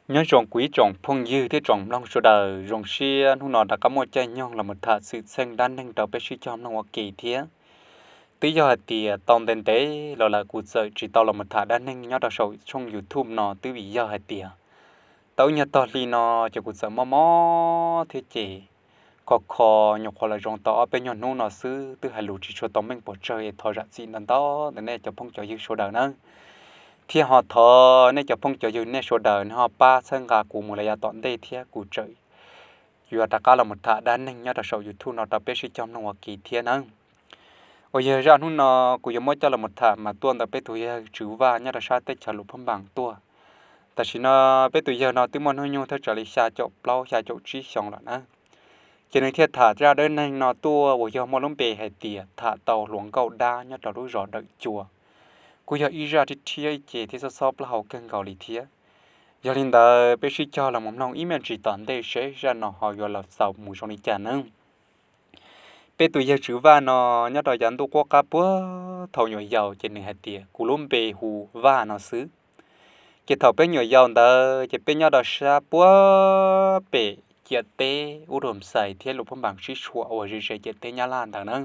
Nyob zoo kuv ib tsoom phooj ywg thiab tsoom mloog sawv daws, zoo siab hnub no rov qab muaj caij nyoog los mus tham xwm txheej dab neeg rau peb sib cog mloog ua ke thiab. Twb yog hais tias tau ntev ntev los lawm kuv txawm tsis tau los mus tham dab neeg nyob rau saum tshooj YouTube no twb vim yog hais tias tau ib nyuag tog hli no ces kuv txawm mob mob thiab ces kho kho nyuam qhuav los zoo tau ob peb nyuag hnub no xwb, twb hais lus tsis tshua tau meej puas tsawg es thov zam txim ntau ntau ntawm nej cov phooj cov ywg sawv daws na. Thiab ho thov nej cov phooj cov ywg nej sawv daws nej ho pab txhawb nqa kuv mus lawm yav tom ntej thiab kuv tseem yuav rov qab los mus tham dab neeg nyob rau saum YouTube no rau peb sib cog mloog ua ke thiab nawb. Uas yog zaj hnub no kuv yuav muab coj los mus tham mas tuaj ntawm peb tus yawg Tswv Vaj nyob rau sab teb chaws Luam Phab Npas tuaj. Tam sim no peb tus yawg no twb muaj hnub nyoog thawj tsam li xya caum plaub xya caum tsib xyoo lawm na. Ces nws thiaj tham zaj dab neeg no tuaj uas yog muaj lub npe hais tias tham tau hluas nkauj dab nyob rau lub zos Dawm Cua. Kuj yog ib zaj rhiab rhiab ib ce thiab xob xob plaub hau kawg nkaus li thiab. Yog li ntawd peb sib cog los mus mloog ib me ntsis tom ntej seb zaj no ho yuav los xaus mus zoo li cas nawb. Peb tus yawg Tswv Vaj no nyob rau yav ntuj qub qab puag thaum nyuam yaus ces nws hais tias kuv lub npe hu Vaj no xwb. Ces thaum peb nyuam yaus ntawd ces peb nyob rau sab puag pem ciam teb ub rau Xais thiab Luam Phab Npas sib tshuam uas ze ze ciam teb Nyab Laj ntawd na.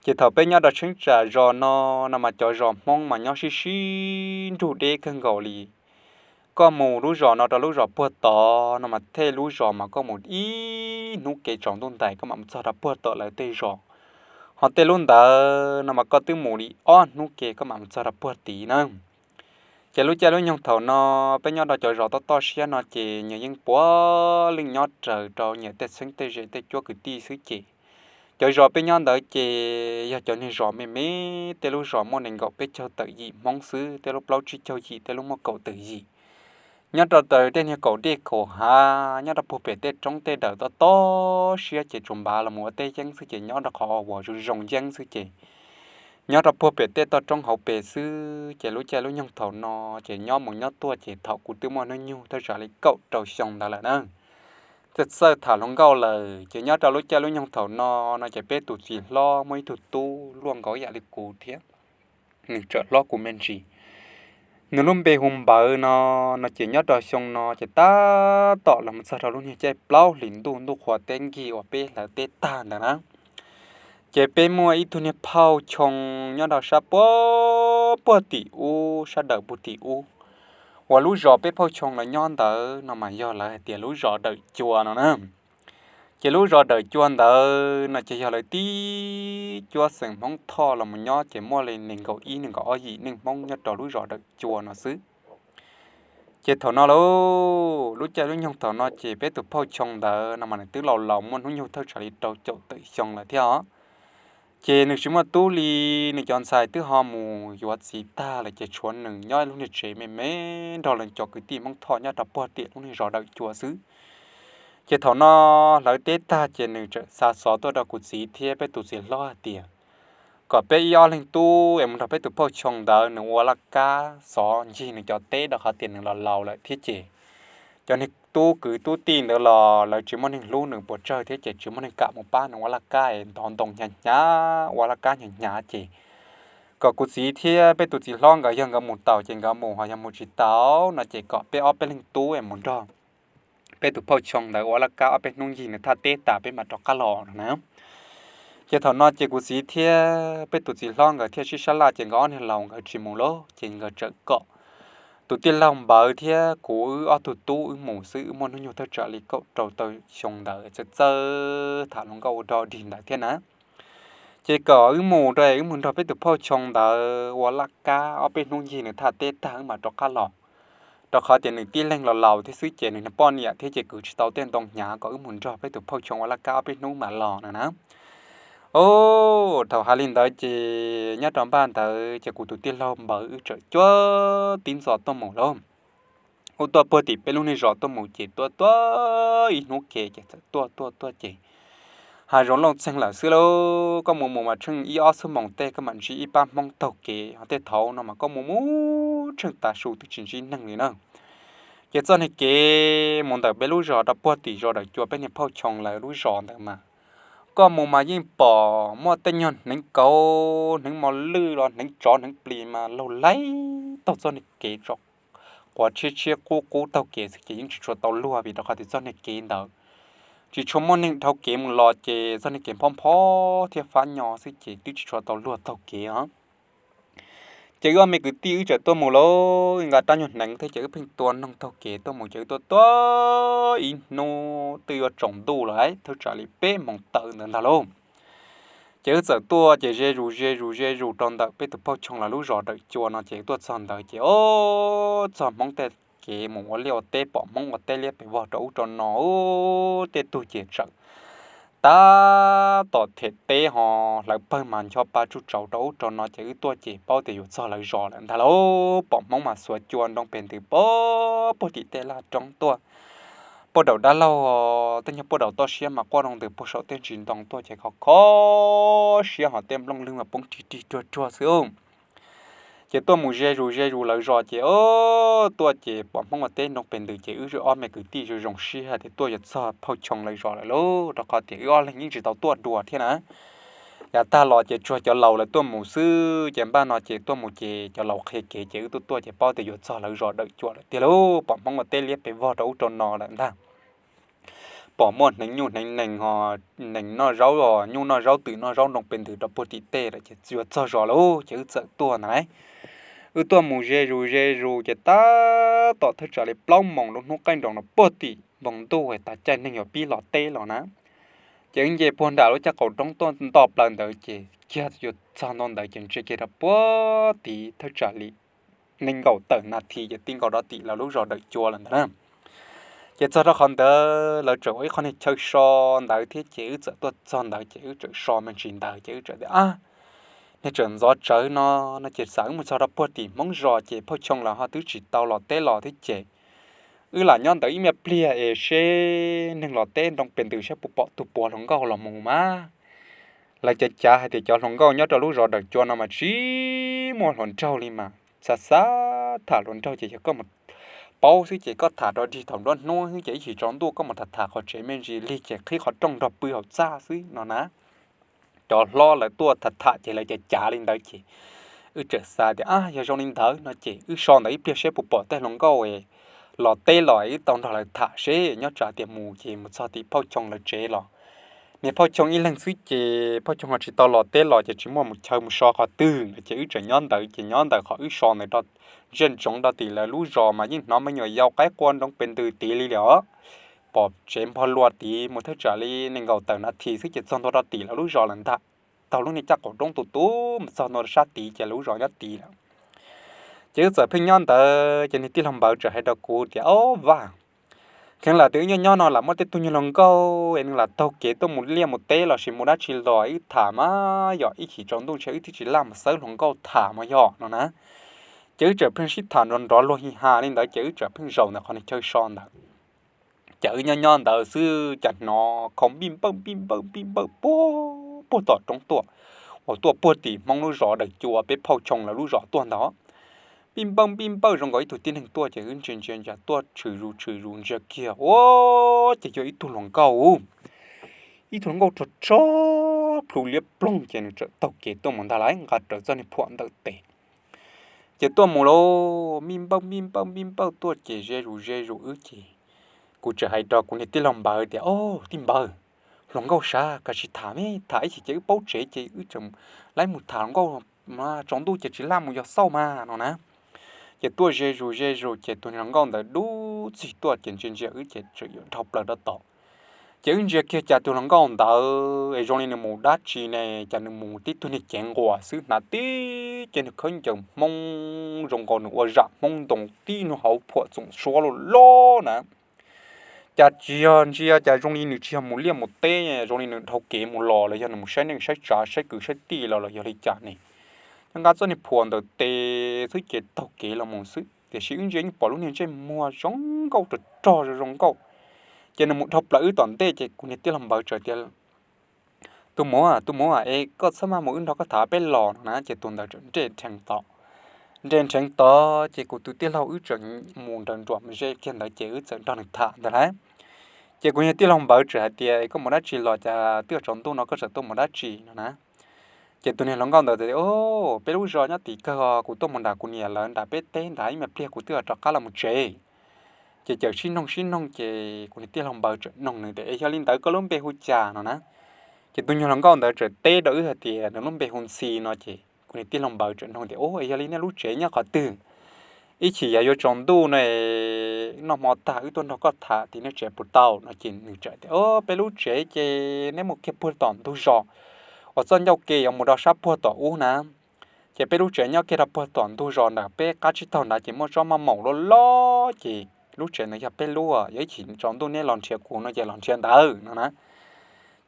Ces thaum peb nyob rau cheeb tsam zos no, no mas cov zos Hmoob mas nyob sib sib nrug deb kawg nkaus li. Koj mus lub zos no rau lub zos puag tod no mas tej lub zos mas koj mus ib hnub kev tsaus ntuj ntais koj mam mus txog rau puag tom lawv tej zos. Ho tej lub ntawd no mas koj twb mus li ob hnub kev koj mam mus txog rau puag tid na. Ces lub caij lub nyoog thaum no peb nyob rau cov zos toj toj siab no ces nyias yeej puav leej nyob raws rau nyias tej txheeb tej ze tej cuab kwv tij xwb ces cov zos peb nyob ntawd ces yog cov niag zos me me, tej lub zos muaj nees nkaum peb caug tawm yim Hmoob xwb, tej lub plaub tsib caug yim, tej lub muaj kaum tawm yim. Nyob rau tej niag kaum dej kaum hav, nyob rau puag pem tej roob tej dawm toj toj siab ces tsuas npav los mus ua teb yeeb xwb ces nyob rau qhov uas zoo zoo yeeb xwb ces nyob rau puag pem tej toj roob hauv pes xwb. Ces lub caij lub nyoog thaum no ces nyob mus nyob tuaj ces thaum kuv twb muaj hnub nyoog thawj tsam li kaum rau xyoo ntawd lawm na. Txawj txawj tham hluas nkauj lawm ces nyob rau lub caij lub nyoog thaum no, no ces peb tus txiv hlob muaj ib tug tub luaj nkaus yam li kuv thiab, nws tseem hlob kuv me ntsis. Nws lub npe hu Npawv no, no ces nyob rau xyoo no ces tab tom los mus txog rau lub niag caij plaub hlis ntuj, ntuj qhua teb nkig uas peb hlawv teb tag ntawd na. Ces peb muaj ib tug niag phauj Choo nyob rau sab puag puag tim ub, sab dawm puag tim ub, uas lub zos peb phauj Choo lawv nyob ntawd no mas yog lawv hais tias lub zos Dawm Cua no na. Ces lub zos Dawm Cua ntawd no ces yog lawv tib cuab xeem Hmoob Thoj los mus nyob ces muaj li nees nkaum ib nees nkaum ob yim neej Hmoob nyob rau lub zos Dawm Cua no xwb. Ces thaum no lauj, lub caij lub nyoog thaum no ces peb tus phauj Choo ntawd no mas nws twb laus laus muaj hnub nyoog thawj tsam li rau caum tawm xyoo lawm thiab os. Ces nws tsis muaj tub li, nws cov ntxhais twb ho mus yuav txiv tag lawm ces tshuav nws nyob lub niag tsev me me nrog lawv cov kwv tij Hmoob Thoj nyob rau puag tim lub niag zos Dawm Cua xwb. Ces thaum no hlawv teb tag ces nws txawm xa xov tuaj rau kuv txiv thiab peb tus txiv hlob hais tias kom peb ib ob leeg tub es mus nrog peb tus phauj Choo ntawd nws ua laj kab xov ncig nws cov teb rau qhov tias nws los laus lawm thiab ces cov niag tub kwv tub tij ntawd los lawv tsis muaj neeg hlub nws puas tsawg thiab ces tsis muaj neeg kam mus pab nws ua laj kab es ntov ntoo hnyav hnyav ua laj kab hnyav hnyav ces kom kuv txiv thiab peb tus txiv hlob nkawd yog nkawd mus tau ces nkawd mus, ho yog mus tsis tau no ces kom peb ob peb leeg tub es mus nrog peb tus phauj Choo ntawd ua laj kab ob peb hnub ncig nws thaj teb tas peb mam rov qab los no na. Ces thaum no ces kuv txiv thiab peb tus txiv hlob nkawd thiaj sib sab laj ces nkawd ob niag laus nkawd tsis mus lauj, ces nkawd txawm kom tus tij laug Npawv thiab kuv wb ob tug tub wb mus xwb, wb muaj hnub nyoog thawj tsam li kaum rau tawm xyoo ntawd txawj txawj tham hluas nkauj ua dog dig ntawd thiab na. Ces kom wb mus rau wb mus nrog peb tus phauj Choo ntawd ua laj kab ob peb hnub ncig nws thaj teb tag wb mam rov qab los, rau qhov tias nws tib leeg los laus thiab xwb ces nws niag poj niam thiab ces kwv tsis tau tej ntoo hnyav, kom wb mus nrog peb tus phauj Choo ua laj kab ob peb hnub mam los no na. Au, thaum hais li ntawd ces nyob rau npaj ntawd ces kuv tus tij laug Npawv wb txawm cuab tib ntxov tuaj mus lauj. Wb tuaj puag tim peb lub niag zos tuaj mus ces tuaj tuaj ib hnub kev ces txawm tuaj tuaj tuaj ces hav zoov looj txeeg lawm xwb lauj. Koj mus mus mas tsheej ib ob xuab moos tej koj mam ntsib ib pab Hmoob taug kev, ho tej thaum no mas koj mus mus tsheej tav su twb tsis ntsib neeg li na. Ces txoj niag kev mus ntawm peb lub zos rau puag tim zos Dawm Cua peb niag phauj Choo lawv lub zos ntawd mas koj mus mas yeej pom muaj tej nyuag hneev kauv hneev mos lwj los hneev tsov hneev plis mas laug laig taug txoj niag kev tso, quav tshiab tshiab qub qub taug kev xwb ces yeej tsis tshua tau luag vim rau qhov tias txoj niag kev ntawd tsis tshua muaj neeg dhau kev mus los ces txoj niag kev phob phob thiab fab nyo xwb ces twb tsis tshua tau luag taug kev os. Ces wb ob me kwv tij wb txawm tuaj mus lauj, nqa rab nyuag hneev thiab ces wb pheej tua noog taug kev tuaj mus ces wb tuaj tuaj ib hnub twb yuav tsaus ntuj lawm, thawj tsam li peb moos tawm ntawd ntag lauj. Ces wb txawm tuaj ces ze zus ze zus ze zus rau ntawm peb tus phauj Choo lawv lub zos Dawm Cua no ces tuaj txog ntawd ces o, txog Hmoob tej kev mus ua liaj ua teb, pom Hmoob ua teb liab pes vog rau ub rau no, tej tug ces txawm tab tom them teb ho hlawv pawg mas ncho pa tsuj tsauv rau ub rau no ces wb tuaj ces paub tias yuav txog lawv zos lawm ntag lauj. Pom Hmoob mas xuav cua nroo pes ntws puag tim tej laj roob tuaj, puag daus dab laug, tej nyuag puag daus toj siab mas quaj nroo ntws puag saum tej ntsis ntoo tuaj ces kho kho siab ho tej nplooj lwg mas poob rig rig ruag ruag xwb. Ces tuaj mus ze zus ze zus lawv zos ces o, tuaj ces pom Hmoob ua teb nroo pes ntws ces wb ob me kwv tij zoo zoo siab hais tias tuaj yuav txog phauj Choo lawv zos lawm lauj, rau qhov tias wb ob leeg yeej tsis tau tuaj dua thiab na. Yav tag los ces tsuas cov laus lawv tuaj mus xwb ces npaj no ces tuaj mus ces cov laus qhia kev ces wb tuaj tuaj ces paub tias yuav txog lawv zos Dawm Cua lawm tiag lauj, pom Hmoob ua teb liab pes vog rau ub rau no lawm ntag. Pom muaj hneev nyuj hneev nees ho, nees noj zaub os, nyuj noj zaub twm noj zaub nroo pes ntws rau puag tim tej lawm ces yuav txog zos lauj ces wb txawm tuaj ntag lauj. Wb tuaj mus ze zus ze zus ces tab tom thawj tsam li plaub moos lub hnub qaij nroos no puag tim npoo ntuj tas caij neeg yuav pib los teb los na. Ces wb nce puag nram lub caj qaum roob tuaj nto plaws ntawd ces kiag yuav txog ntua ntawd ces ntsia kiag rau puag tid thawj tsam li nees nkaum tawm nas this ces ti nkaus rau tim lawv lub zos Dawm Cua lawm ntag na. Ces txog rau qhov ntawd lawv tseem ua ib qho niag chaw so ntawd thiab ces wb txawm tuaj txog ntawd ces wb txawm so me ntsis ntawd ces wb txawm tias a, niag tseem ntxov tsawv no, no ces xam wb mus txog rau puag tim Hmoob zos ces phauj Choo lawv ho twb tsis tau los teb los thiab ces wb lam nyob ntawd ib me pliag es seb neeg los teb nroo pes ntws seb puas pom tus puav hluas nkauj los mus mas. Lawv cav cav hais tias cov hluas nkauj nyob rau lub zos Dawm Cua no mas tsis muaj hluas nraug li mas, xav xav tham hluas nraug ces yog koj mus paub xwb ces koj tham rau dig thaum nruab hnub xwb ces ib chim tsaus ntuj koj mus tham tham qhov tsev me ntsis lig ces qhib qhov rooj nrog pw hauv txaj xwb no na. Cov hlob lawv tuaj tham tham ces lawv cav cav li ntawd ces wb txawm xav tias a, yog zoo li ntawd no ces wb so ntawd ib pliag seb puas pom tej hluas nkauj los teb los wb tau nrog lawv tham seb, nyob tsam tias mus ces mus txog tim phauj Choo lawv tsev los niag phauj Choo ib leeg xwb ces phauj Choo ho tsis tau los teb los ces tsis muaj mus chaw mus so qhov twg no ces wb tseem nyob ntawd ces nyob ntawd qhov wb so ntawd rau ntsej ntsoov rau tim lawv lub zos mas yeej hnov me nyuam yaus qaib qua nroo pes ntws tid li li os. Pom tsev npog luas tid mus thawj tsam li nees nkaum tawm nas this xwb ces txog ntua rau tim lawv lub zos lawm ntag. Taug lub niag caj qaum roob tus tus mus txog ntua sab tid ces lawv lub zos nyob tid lawm. Ces wb txawm pheej nyob ntawd ces niag tij laug Npawv txawm hais rau kuv tias, Au Vaj, kheev lam tias wb nyob nyob no lam muaj tej tug nyuag hluas nkauj es nws lam taug kev tuaj mus liaj mus teb los sis mus dab tsi los wb tham mas yog ib chim tsaus ntuj ntshe wb twb tsis laj mus xawb hluas nkauj tham mas yog no na. Ces wb txawm pheej sib tham nrov nrov luag hi ha li ntawd ces wb txawm pheej zaum ntawm qhov niag chaw so ntawd. Ces wb nyob nyob ntawd xwb cas hnov khau npij npawj npij npawj npij npawj puag puag tom roob tuaj, uas tuaj puag tim Hmoob lub zos Dawm Cua peb phauj Choo lawv lub zos tuaj ntag. Npij npawj npij npawj zoo nkaus ib tug tib neeg tuaj ces wb ntsia ntsia ntsia tuaj tshwm zus tshwm zus ntsia kiag ua ces yog ib tug hluas nkauj, ib tug hluas nkauj rog rog plhu liab ploog ces nws txawm taug kev tuaj mus ntag lauj, nqa rawv txoj niag phuam ntawm tes. Ces tuaj mus lauj, npij npawj npij npawj npij npawj tuaj ces ze zus ze zus wb ces kuv txawm hais rau kuv niag tij laug Npawv tias, Au tij Npawv, hluas nkauj sav, kav tsij tham me, tham ib chim ces wb paub tsev ces wb tseem laib mus tham hluas nkauj, tsaus ntuj ces tsis laj mus yos xauj mas no na. Ces tuaj ze zus ze zus ces tus niag hluas nkauj ntawd dub txig tuaj ces ntsia ntsia wb ces txawm yuav dhau plaws rau tod. Ces wb ntsia kiag cas tus hluas nkauj ntawd es zoo li nws mus dab tsi ne, cas nws mus tib tug niag cev nquas xwb hnav tib cev niag khaub ncaws Hmoob zoo nkaus nws ua zam Hmoob ntoo tib nws hauv phuam txoom suab loj loj na. Cas tsis yog ntsia cas zoo li nws tsis yog mus liaj mus teb, zoo li nws dhau kev mus los los yog nws mus saib neej saib tsav saib kwv saib tij los los yog li cas ne. Nqa txoj niag phuam ntawm tes xwb ces taug kev los mus xwb, tiam sis wb ntsia yeej pom lub niag ntsej muag zoo nkauj rog rog zoo zoo nkauj. Ces nws mus dhau plaws wb tom ntej ces kuv niag tij laug Npawv txawm tias, Tus muam, tus muam, es koj txhob maj mus, wb nrog koj tham peb los no na. Ces tus ntawd txawm nres nrheev tod, nres nrheev tod ces kuv tus tij laug wb txawm mus nrawm nruam ze kiag ntawd ces wb txawm nrog nws tham ntawd lauj. Ces kuv niag tij laug Npawv txawm hais tias, Koj mus dab tsi los cas twb tsaus ntuj no koj tseem tuaj mus dab tsi no na? Ces tus niag hluas nkauj ntawd tias, Au, peb lub zos nyob tim kawg, kuv tuaj mus nram kuv niam lawv nram peb teb nrad, ib me pliag kuv twb rov qab los mus tsev. Ces cawm sib noog sib noog ces kuv niag tij laug Npawv txawm noog nws tias, Es yog li ntawd koj lub npe hu cas? no na. Ces tus nyuag hluas nkauj ntawd txawm teb rau wb hais tias nws lub npe hu Ntxhi no. Ces kuv niag tij laug Npawv txawm noog tias, Au, es yog li nej lub tsev nyob qhov twg? Ib chim yog yuav tsaus ntuj no, noj hmo tag wb tuaj nrog koj tham tim nej tsev puas tau? no ces nws txawm tias, Au, peb lub tsev ces neb mus kiag puag tom ntug zos uas txoj ncauj ke yuav mus rau sab puag tom ub na. Ces peb lub tsev nyob kiag rau puag tom ntug zos ntawm peb qab tsib taug nrad ces muaj tsob maj maum loj loj ces lub tsev ntawd yog peb lub. Yog ib chim tsaus ntuj neb los nrhiav kuv no ces los nrhiav ntawd no na.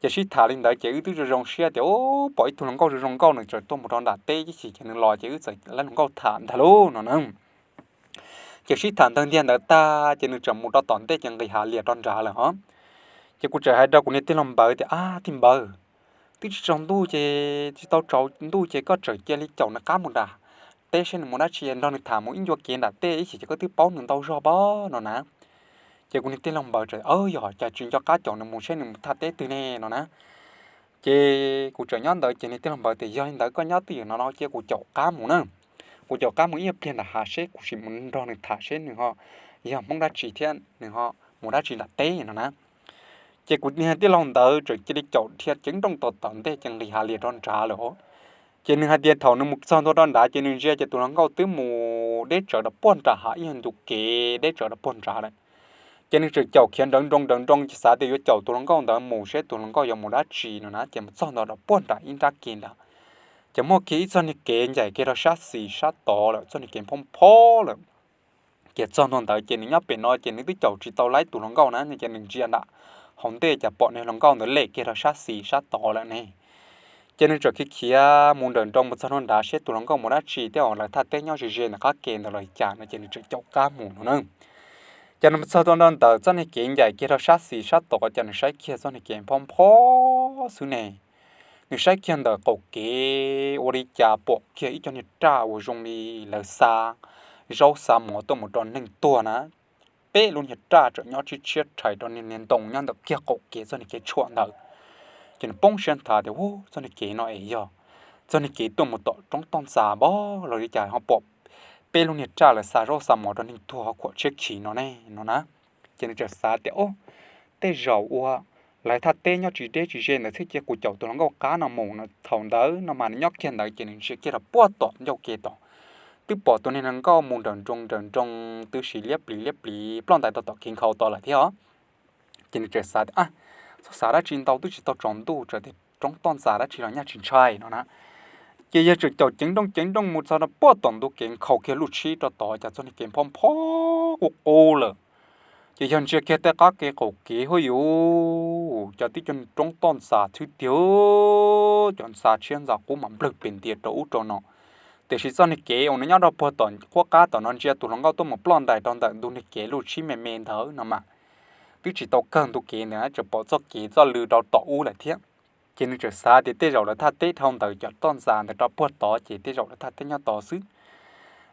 Ces sib tham li ntawd ces wb twb zoo zoo siab tias, Au, pom ib tug hluas nkauj zoo zoo nkauj, nws txawm tuaj mus rau nram teb, ib chim ces nws los ces wb txawm lawv hluas nkauj tham ntag lauj no na. Ces sib tham ntawd ntiag ntawd tag ces nws txawm mus rau tom ntej ces nqis hav lias rau nrad lawm os. Ces kuv txawm hais rau kuv niag tij laug Npawv tias, Ab, tij Npawv, twb tsis tsaus ntuj ces tsis tau tsaus ntuj ces koj txawm cia li caum nws qab mus nram teb seb nws mus dab tsi, nrog nws tham mus ib ncua kev nram teb, ib chim ces koj twb paub nws ntau zog pob no na. Ces kuv niag tij laug Npawv txawm, Yog cas tsis nco qab caum nws mus seb nws mus thaj teb twg ne no na. Ces kuv txawm nyob ntawd ces niag tij laug Npawv tias, Yog li ntawd koj nyob twj ywm no no cia kuv caum qab mus na. Kuv caum qab mus ib pliag nram hav seb kuv sim mus nrog nws tham seb nws ho yog Hmoob dab tsi thiab nws ho mus dab tsi nram teb no na. Ces kuv niag tij laug ntawd txawm cia li caum dhia ceev nrooj tom tom ntej ces nqis hav lias rau nrad lawm. Ces nws hais tias thaum nws mus txog ntua rau nrad ces nws ntsia ces tus hluas nkauj twb mus deb tsawv rau puag nram hav ib nyuag ntu kev deb tsawv rau puag nrad lawm. Ces nws txawm caum khiav nrawv nroos nrawv nroos ces xav tias yuav caum tus hluas nkauj ntawd mus seb tus hluas nkauj yuav mus dab tsi no na. Ces mus txog ntua rau puag nram ib nrab kev ntawd, ces muaj kiag ib txoj niag kev ncaim kiag rau sab xis sab tod lawm, txoj niag kev phob phob lawm. Ces txog ntua ntawd ces nws nyob pem no ces nws twb caum tsis tau laib tus hluas nkauj na, ces nws ntsia nram hauv ntej cas pom niag hluas nkauj ntawd lem kiag rau sab xis sab tod lawm ne. Ces nws txawm khiav khiav mus nrawm nroos mus txog ntua nrad seb tus hluas nkauj mus dab tsi thiab lawv thaj teb nyob ze ze ntawm qab kev ntawd los cas no ces nws txawm caum qab mus no na. Ces nws mus txog ntua nram ntawm txoj niag kev ncaim kiag rau sab xis sab tod ces nws saib kiag txoj niag kev phob phob xwb ne. Nws saib kiag ntawm qaum kev ua li cas pom kiag ib co niag raj uas zoo li lawv xa zaub xa mov tuaj mus rau neeg tuag na. Peb lub niag raj txawm nyob tshiab tshiab rhais rau niag ntoo nyob ntawm kiag qaum kev txoj niag kev tshuam ntawd. Ces nws poob siab nthav tias, Ub, txoj niag kev no es yog txoj niag kev tuaj mus tom roob toj ntxas npab los li cas ho pom peb lub niag raj lawv xa zaub xa mov rau neeg tuag ho khuam tshiab khiv no ne no na. Ces nws txawm xav tias, Ub, tej zaum ua lawv thaj teb nyob tsis deb tsis ze ntawd thiab cia kuv caum tus hluas nkauj qab no mus no. Thaum ntawd no mas nws nyob kiag ntawd ces nws ntsia kiag rau puag tom ncauj kev tod, twb pom tus niag hluas nkauj mus nrawm nroos nrawm nroos twb sim liab plis liab plis ploj ntais tau tom kev nkhaus tod lawm thiab os. Ces nws txawm xav tias, Txhob xav dab tsi ntau, twb tsis tau tsaus ntuj, txawm tias roob toj ntxas dab tsi los nyaj tsis ntshai no na. Ces yawg txawm caum ceev nrooj ceev nrooj mus txog rau puag tom ntug kev nkhaus kiag lub tshib rau tod, cas txoj niag kev phob phob qub qub lawm. Ces yawg ntsia kiag tej qab kev qaum kev, Huaj yuv, cas tib co roob toj ntxas thwb tiag, cov ntxa tshiab ntxa qub mas nplawg pes ntias rau ub rau no. Tiam sis txoj niag kev uas nws nyob rau puag tom qub qab tom no ntsia tus hluas nkauj tuaj mus ploj ntais rau ntawm ntug niag kev lub tshib me me ntawd no mas twb tsis tau kawg ntug kev ntawd tseem pom txoj kev txoj lw rau tom ub lawm thiab. Ces nws txawm xav tias tej zaum lawv thaj teb dhau ntawd cov toj ntxas ntawd rau puag tod ces tej zaum lawv thaj teb nyob tod xwb.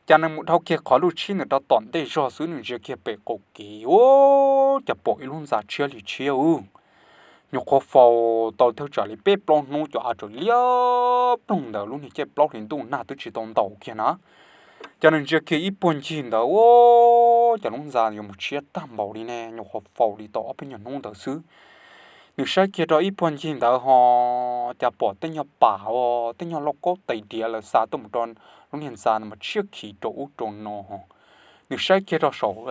Cas nws mus dhau kiag qhov lub tshib ntawd rau tom ntej zog xwb nws ntsia kiag pem qaum kev, Ub, cas pom ib lub ntxa tshiab li tshiab ub. Nyuam qhuav faus tau thawj tsam li peb plaub hnub cov av txawm liab ploog ntawd lub niag caij plaub hli ntuj nag twb tsis tau ntaus kiag na. Ces nws ntsia kiag ib puag ncig ntawd, Ub, cas lub ntxa yuav mus tshiab tag npaum li ne, nyuam qhuav faus li tau ob peb nyuag hnub ntawd xwb. Nws saib kiag rau ib puag ncig ntawd ho cas pom tej nyuag pas os, tej nyuag lauj kaub tais diav lawv xa tuaj mus rau lub niag ntxa mas tshiab khiv rau ub rau no. Nws saib kiag rau saum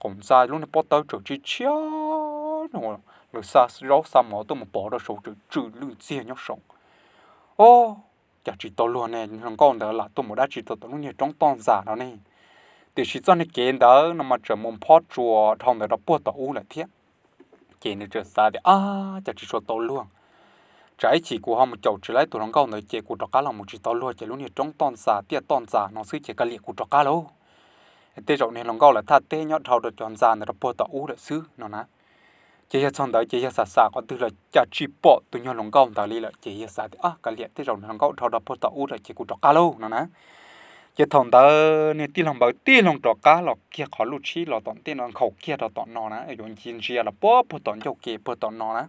qaum ntxa lub niag pob tawb txawm tshiab tshiab, lawv xa zaub xa mov tuaj mus pov rau saud txawm tsw lwj ntxiag nyob saud. Ob, cas tsis tau luag ne, hluas nkauj ntawd lam tuaj mus dab tsi rau tom lub niag roob toj ntxas no ne. Tiam sis txoj niag kev ntawd no mas txawm mus phob tsua dhau ntawd rau puag tom ub lawm thiab. Ces nws txawm xav tias, Ab, cas tsis tshua tau luag, tsam ib chim kuv ho mus caum tsis laib tus hluas nkauj ntawd ces kuv rov qab los mus tsis tau luag ces lub niag roob toj ntxas tiaj toj ntxas no xwb ces kav liam kuv rov qab lauj. Tej zaum niag hluas nkauj lawv thaj teb nyob dhau rau cov ntxa ntawd rau puag tom ub lawm xwb no na. Ces yawg txog ntawd ces yawg xav xav qhov twg los cas tsis pom tus nyuag hluas nkauj ntawd li lawm ces yawg xav tias, Ab, kav liam tej zaum niag hluas nkauj dhau rau puag tom ub lawm ces kuv rov qab lauj no na. Ces thaum ntawd niag tij laug Npawv tij laug rov qab los kiag qhov lub tshib los tom ntej no nkhaus kiag rau tom no na, yuav ntsia los puag puag tom ncauj kev puag tom no na.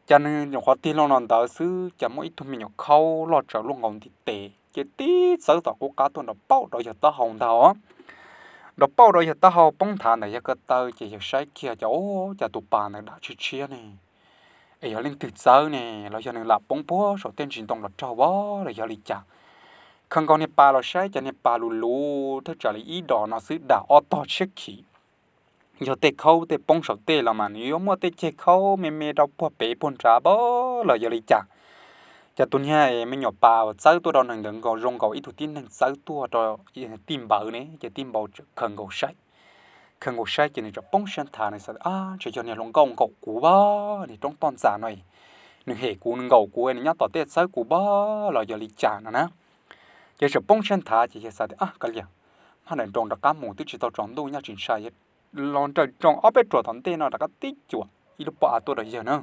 Cas nws nyuam qhuav tig loo los ntawd xwb cas muaj ib tug me nyuam khaub loj tsaws luaj nkaus ntiv tes ces tib txawb tom qub qab tuaj nrov pauj rau yawg taub hau ntag os. Nrov pauj rau yawg taub hau poob nthav ntawm yawg ko taw ces yawg saib kiag ces ua cas tus pas ntawd dam tshiab tshiab ne, es yog leej twg txawb ne, los yog nws lam poob puag saum tej ntsis ntoo los raug vab los yog li cas. Khaws nkaus niag pas los saib ces niag pas lus luv thawj tsam li ib dos no xwb dam ob tog tshiab khiv. Yog tej khaub tej poob saum tej los mas nws yuav muaj tej ceg khaub me me rau puag pem puag nrad pab los yog li cas. Ces tus niag me nyuam pas uas txawb tuaj rau neeg ntawd nkaus zoo nkaus ib tug tib neeg txawb tuaj rau tij npawv ne ces tij npawv tseem khaws nkaus saib. Khaws nkaus saib ces nws tseem poob siab nthav, nws xav tias, Ab, ntshe yog niag hluas nkauj nkaum kuv pab, niag roob toj ntxas no, nws hem kuv, nws nkaum kuv, nws nyob tom tej txawb kuv pab los yog li cas no na. Ces tseem poob siab nthav ces yawg xav tias, Ab, kav liam, maj nrawm nroos rov qab mus, twb tsis tau tsaus ntuj nyob tsis ntshai, los nrawm nroos ob peb ruam tom ntej no rov qab tib cuam ib lub pob av tuaj rau yawg na.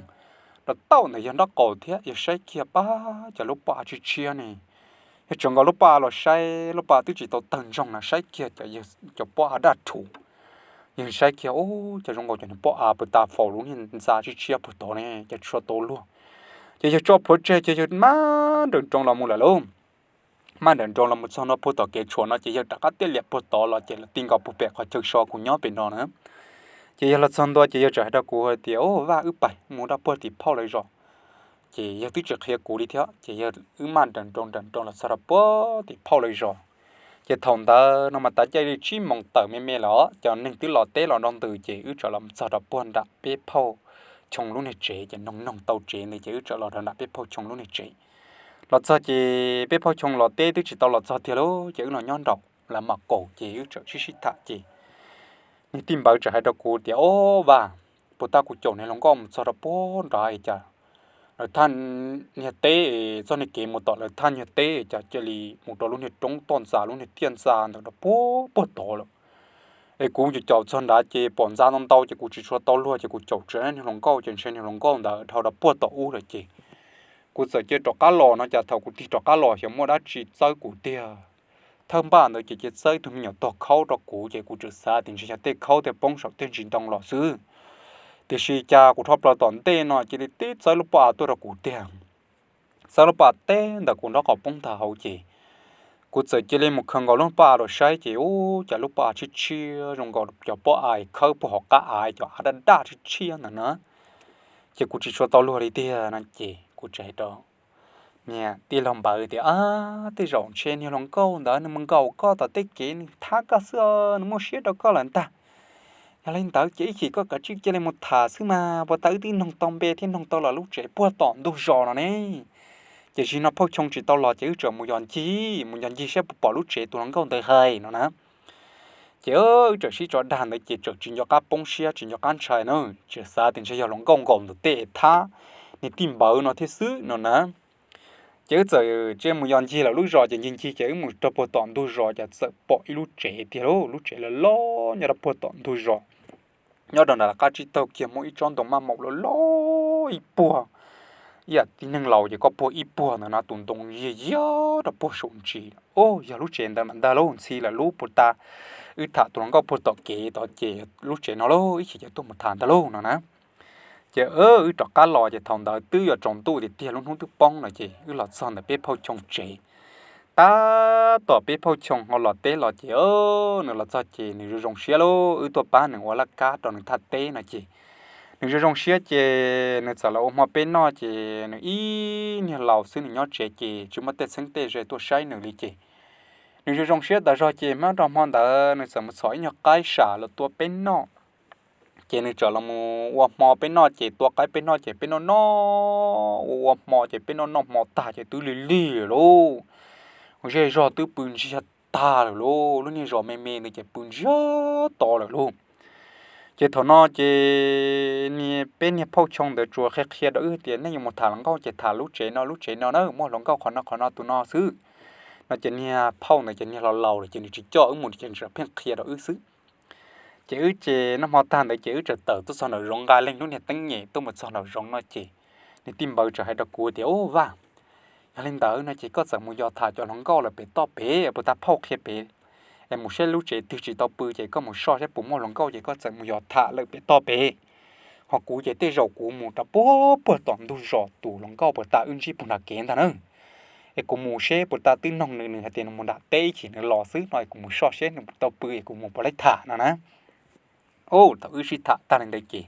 Rov tauj ntawm yawg nraub qaum thiab yawg saib kiag pab cov lub pob av tshiab tshiab ne. Yawg tsuas nkaus lub pob av los saib, lub pob av twb tsis tau tawg ntsoog no, saib kiag cov pob av daj rhuv. Yawg saib kiag, Ub, cas zoo nkaus cov niag pob av puag ta faus lub niag ntxa tshiab tshiab puag tod ne, cas tsis tau luag. Ces yawg tso plhuav tseg ces yawg maj nrawm nroos los mus lawm lauj. Maj nrawm nroos los mus txog ntua puag tom kev tshuam no ces yawg rov qab tiaj liam puag tod los ces los ti nkaus puag pem qhov chaw so kuv nyob pem no na. Ces yawg los txog ntua ces yawg txawm hais rau kuv hais tias, Ub, Vaj, wb pais mus rau puag tim phauj lawv zos. Ces yawg twb tsis qhia kuv li thiab ces yawg wb maj nrawm nroos nrawm nroos los txog rau puag tim phauj lawv zos. Ces thaum ntawd no mas tav caij li tsib moos tawm me me lawm, cov neeg twb los teb los nroo ntws ces wb txawm los txog rau puag nram peb phauj Choo lub niag tsev, ces noog noog tau tsev ntawd ces wb txawm los rau nram peb phauj Choo lub niag tsev. Los txog ces peb phauj Choo los teb twb tsis tau los txog tiag lauj, ces wb los nyob nraum lawv mam kaum ces wb txawm sib sib tham ces niag tij npawv txawm hais rau kuv tias, Ob, Vaj, puag ta kuv caum niag hluas nkauj mus txog rau puag nrad es cas lawv thaj niag teb, txoj niag kev mus tom lawv thaj niag teb cas cia li mus rau lub niag roob toj ntxas lub niag tiaj ntxa ntawd rau puag puag tod lawm. Es kuv caum caum txog nrad ces pom ntxa ntau ntau ces kuv tsis tshua tau luag ces kuv caum tsis tau niag hluas nkauj ces ntshe niag hluas nkauj ntawd dhau rau puag tom ub lawm ces kuv txawm cia rov qab los no cas thaum kuv tig rov qab los xyov muaj dab tsi txawb kuv tiag. Thawj npaj ntawd ces cia txawb ib tug me nyuam tog khaub rau kuv ces kuv txawm xav tias ntshe yog tej khaub tej poob saum tej ntsis ntoo los xwb. Tiam sis cas kuv rho plaws tom ntej no cia li tib txawb lub pob av tuaj rau kuv tiag. Txawb lub pob av teb ntawm kuv nraub qaum poob ntag hauv ces kuv txawm cia li mus khaws nkaus lub pob av los saib ces ub, cas lub pob av tshiab tshiab zoo nkaus cov pob av khawb puag hauv qab av, cov av daj daj tshiab tshiab ntawd na. Ces kuv tsis tshua tau luag li tiag no ces kuv txawm hais rau niag tij laug npawg tias, Ab, tej zaum ntshe niag hluas nkauj ntawd nws mus nkaum koj tom tej kev nws thab koj xwb, nws muaj siab rau koj lawm ntag. Yog li ntawd ces ib chim koj kav tsij cia li mus tham xwb mas, puag ta wb twb noog tau npe thiab noog tau los lub tsev puag tom ntug zos no ne. Ces zaum no phauj Choo tsis tau los ces wb txawm mus yos ncig, mus yos ncig saib puas pom lub tsev tus hluas nkauj ntawd hais no na. Ces wb txawm sib tso dag ntawd ces txawm tsis nco qab poob siab tsis nco qab ntshai na, tseem xav tias ntshe yog hluas nkauj nkaum ntawm tej thab niag tij npawg no thiab xwb no na. Ces wb txawm cia mus yos ncig lawm lub zos ces ncig ncig ces wb mus rau puag tom ntug zos ces txawm pom ib lub tsev tiag lauj, lub tsev loj loj nyob rau puag tom ntug zos. Nyob rau nram qab tsib taug kiag muaj ib tsob ntoo maj maum loj loj ib puag, ib yam tib neeg laus ces koj puag ib puag ntawd no tus ntoo yiag yiag rau puag saum ntsis. Ub, yog lub tsev ntawd mas ntag lauj, ntxhi lawm lub puag ta wb tham tus hluas nkauj puag tom kev tod ces lub tsev no lauj, ib chim ces tuaj mus tham ntag lauj no na. Ces wb rov qab los ces thaum ntawd twb yuav tsaus ntuj tiag tiag, lub hnub twb poob lawm ces wb los txog ntawm peb phauj Choo tsev. Tab tom peb phauj Choo ho los teb los ces nws los txog ces nws zoo zoo siab lauj, wb tuaj pab nws ua laj kab rau nws thaj teb no ces nws zoo zoo siab ces nws txawm los ua hmo peb noj ces nws ib niag laus xwb nws nyob tsev ces tsis muaj tej txheeb tej ze tuaj saib nws li ces nws zoo zoo siab tas zog ces hmo rau hmo ntawd nws txawm mus txhom ib nyuag qaib sam los tua peb noj. Ces nws txawm los mus ua hmo peb noj ces tua qaib peb noj ces peb noj noj ua ua hmo ces peb noj noj hmo tag ces twb lig lig lauj, zej zog twb pw ntsiag tag lawm lauj, lub niag zos me me ntawd ces pw ntsiag to lawm lauj. Ces thaum no ces peb niag phauj Choo ntawd tsuas qhia qhia rau wb tias nej yuav mus tham hluas nkauj ces tham lub tsev no lub tsev no na, muaj hluas nkauj qhov no qhov no tus no xwb no ces niag phauj ntawd ces niag laus laus lawm ces nws tsis coj wb mus ces nws tsuas pheej qhia rau wb xwb. Ces wb ces noj hmo tag ntawd ces wb txawm tawm tuaj txog nraum zoov nqa leej lub niag teeb nyem tuaj mus txog nraum zoov no ces niag tij npawg txawm hais rau kuv tias, Ub Vaj, yog li ntawd no ces koj txawm mus yos tham cov hluas nkauj lawm pem toj pem, puag ta phauj qhia pem es mus saib lub tsev twg tsis tau pw ces koj mus soj saib puas muaj hluas nkauj ces koj txawm mus yos tham lawm pem toj pem. Ho kuv ces tej zaum kuv mus rau puag puag tom ntug zos tus hluas nkauj puag ta wb ntsib puag nram kev ntag na. Es kuv mus seb puag ta twb noog nws, nws hais tias nws mus nram teb chim nws los xwb no es kuv mus soj seb nws tau pw es kuv mus puav leej tham no na. Thaum wb sib tham tag li ntawd ces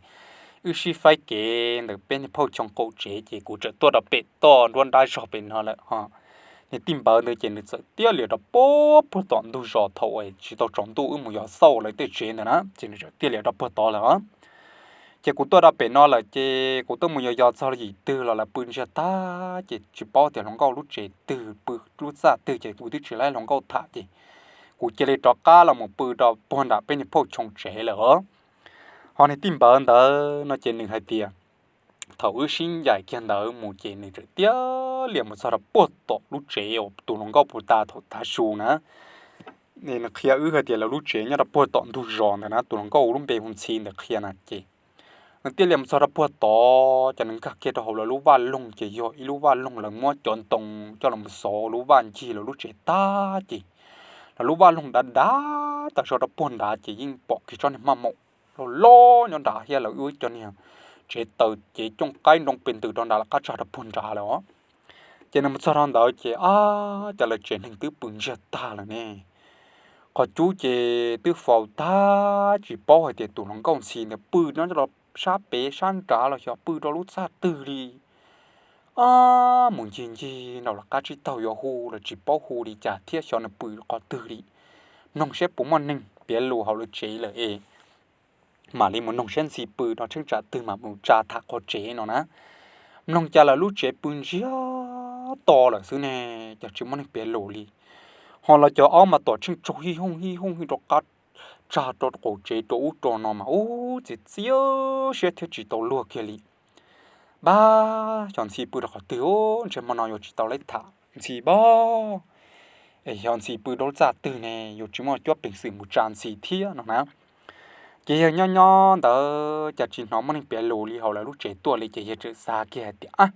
wb sib faib kev ntawm peb niag phauj Choo qaum tsev ces kuv txawm tuaj rau pem toj nruab nrab zog pem no lawm ho. Niag tij npawv ntawd ces nws txawm tiaj lias rau puag puag tom ntug zos thaum uas tsis tau tsaus ntuj wb mus yos xauj lawv tej tsev ntawd na ces nws txawm tiaj lias rau puag tod lawm. Ces kuv tuaj rau pem no lawm ces kuv tuaj mus yos yos txog yim twg los lawv pw ntsiag tag ces tsis paub tias hluas nkauj lub tsev twg pw lub txaj twg ces kuv twb tsis laib hluas nkauj tham ces kuv cia li rov qab los mus pw rau puag nram peb niag phauj Choo tsev lawm os. Ho niag tij npawv ntawd no ces nws hais tias thaum wb sib ncaim kiag ntawd mus ces nws txawm tiaj lias mus txog rau puag tom lub tsev uas tus hluas nkauj puag ta thaum tav su na. Nws qhia wb hais tias lawv lub tsev nyob rau puag tom ntug zos ntawd na, tus hluas nkauj lub npe hu Ntxhi ntawd qhia na ces nws tiaj lias mus txog rau puag tod ces nws nkag kiag rau hauv lawv lub vaj loog ces yog ib lub vaj loog lawv muab cov ntoo coj los xov lub vaj ncig lawv lub tsev tag ces lawv lub vaj loog dav dav tas zog rau puag nrad ces yeej pom kiag tsob niag hmaj maum loj loj nyob nrad thiab lawv ua ib cov niag tsev taws cev cooj qaib nroo pes ntws rau nrad lawv qab tsag rau puag nrad lawm os. Ces nws mus txog rau ntawd ces ab, cas lawv tsev neeg twb pw ntsiag tag lawm ne. Qhov cub ces twb faus tag, tsis paub hais tias tus hluas nkauj Ntxhi ntawd pw nyob rau sab pem sab nrad los xyov pw rau lub txaj twg li. Ab, mus ncig ncig nraum lawv qab tsib taug yuav hu los tsis paub hu li cas thiab xyov nws pw qhov twg li. Mloog seb puas muaj neeg piav lus hauv lawv tsev lawm es mam li mus noog seb Ntxhi pw no tsheej tsam twg mam mus tsa tham qhov tsev no na. Mloog cas lawv lub tsev pw ntsiag to lawm xwb ne, cas tsis muaj neeg piav lus li. Ho lawv cov aub mas tom tsheej tsaug hij hooj hij hooj hij rau qab tsag rau qaum tsev rau ub rau no mas ub txiv txiab siab thiab tsis tau luag kiag li. Npab, xyov Ntxhi pw rau qhov twg, ntshe hmo no yuav tsis tau laib tham Ntxhi npab. Es xyov Ntxhi pw rau lub txaj twg ne, yuav tsis muaj cuab peev xwm mus tsa Ntxhi thiab no na. Ces yawg nyob nyob ntawd cas tsis hnov muaj neeg piav lus li hauv lawv lub tsev tuaj li ces yawg txawm xav kiag hais tias,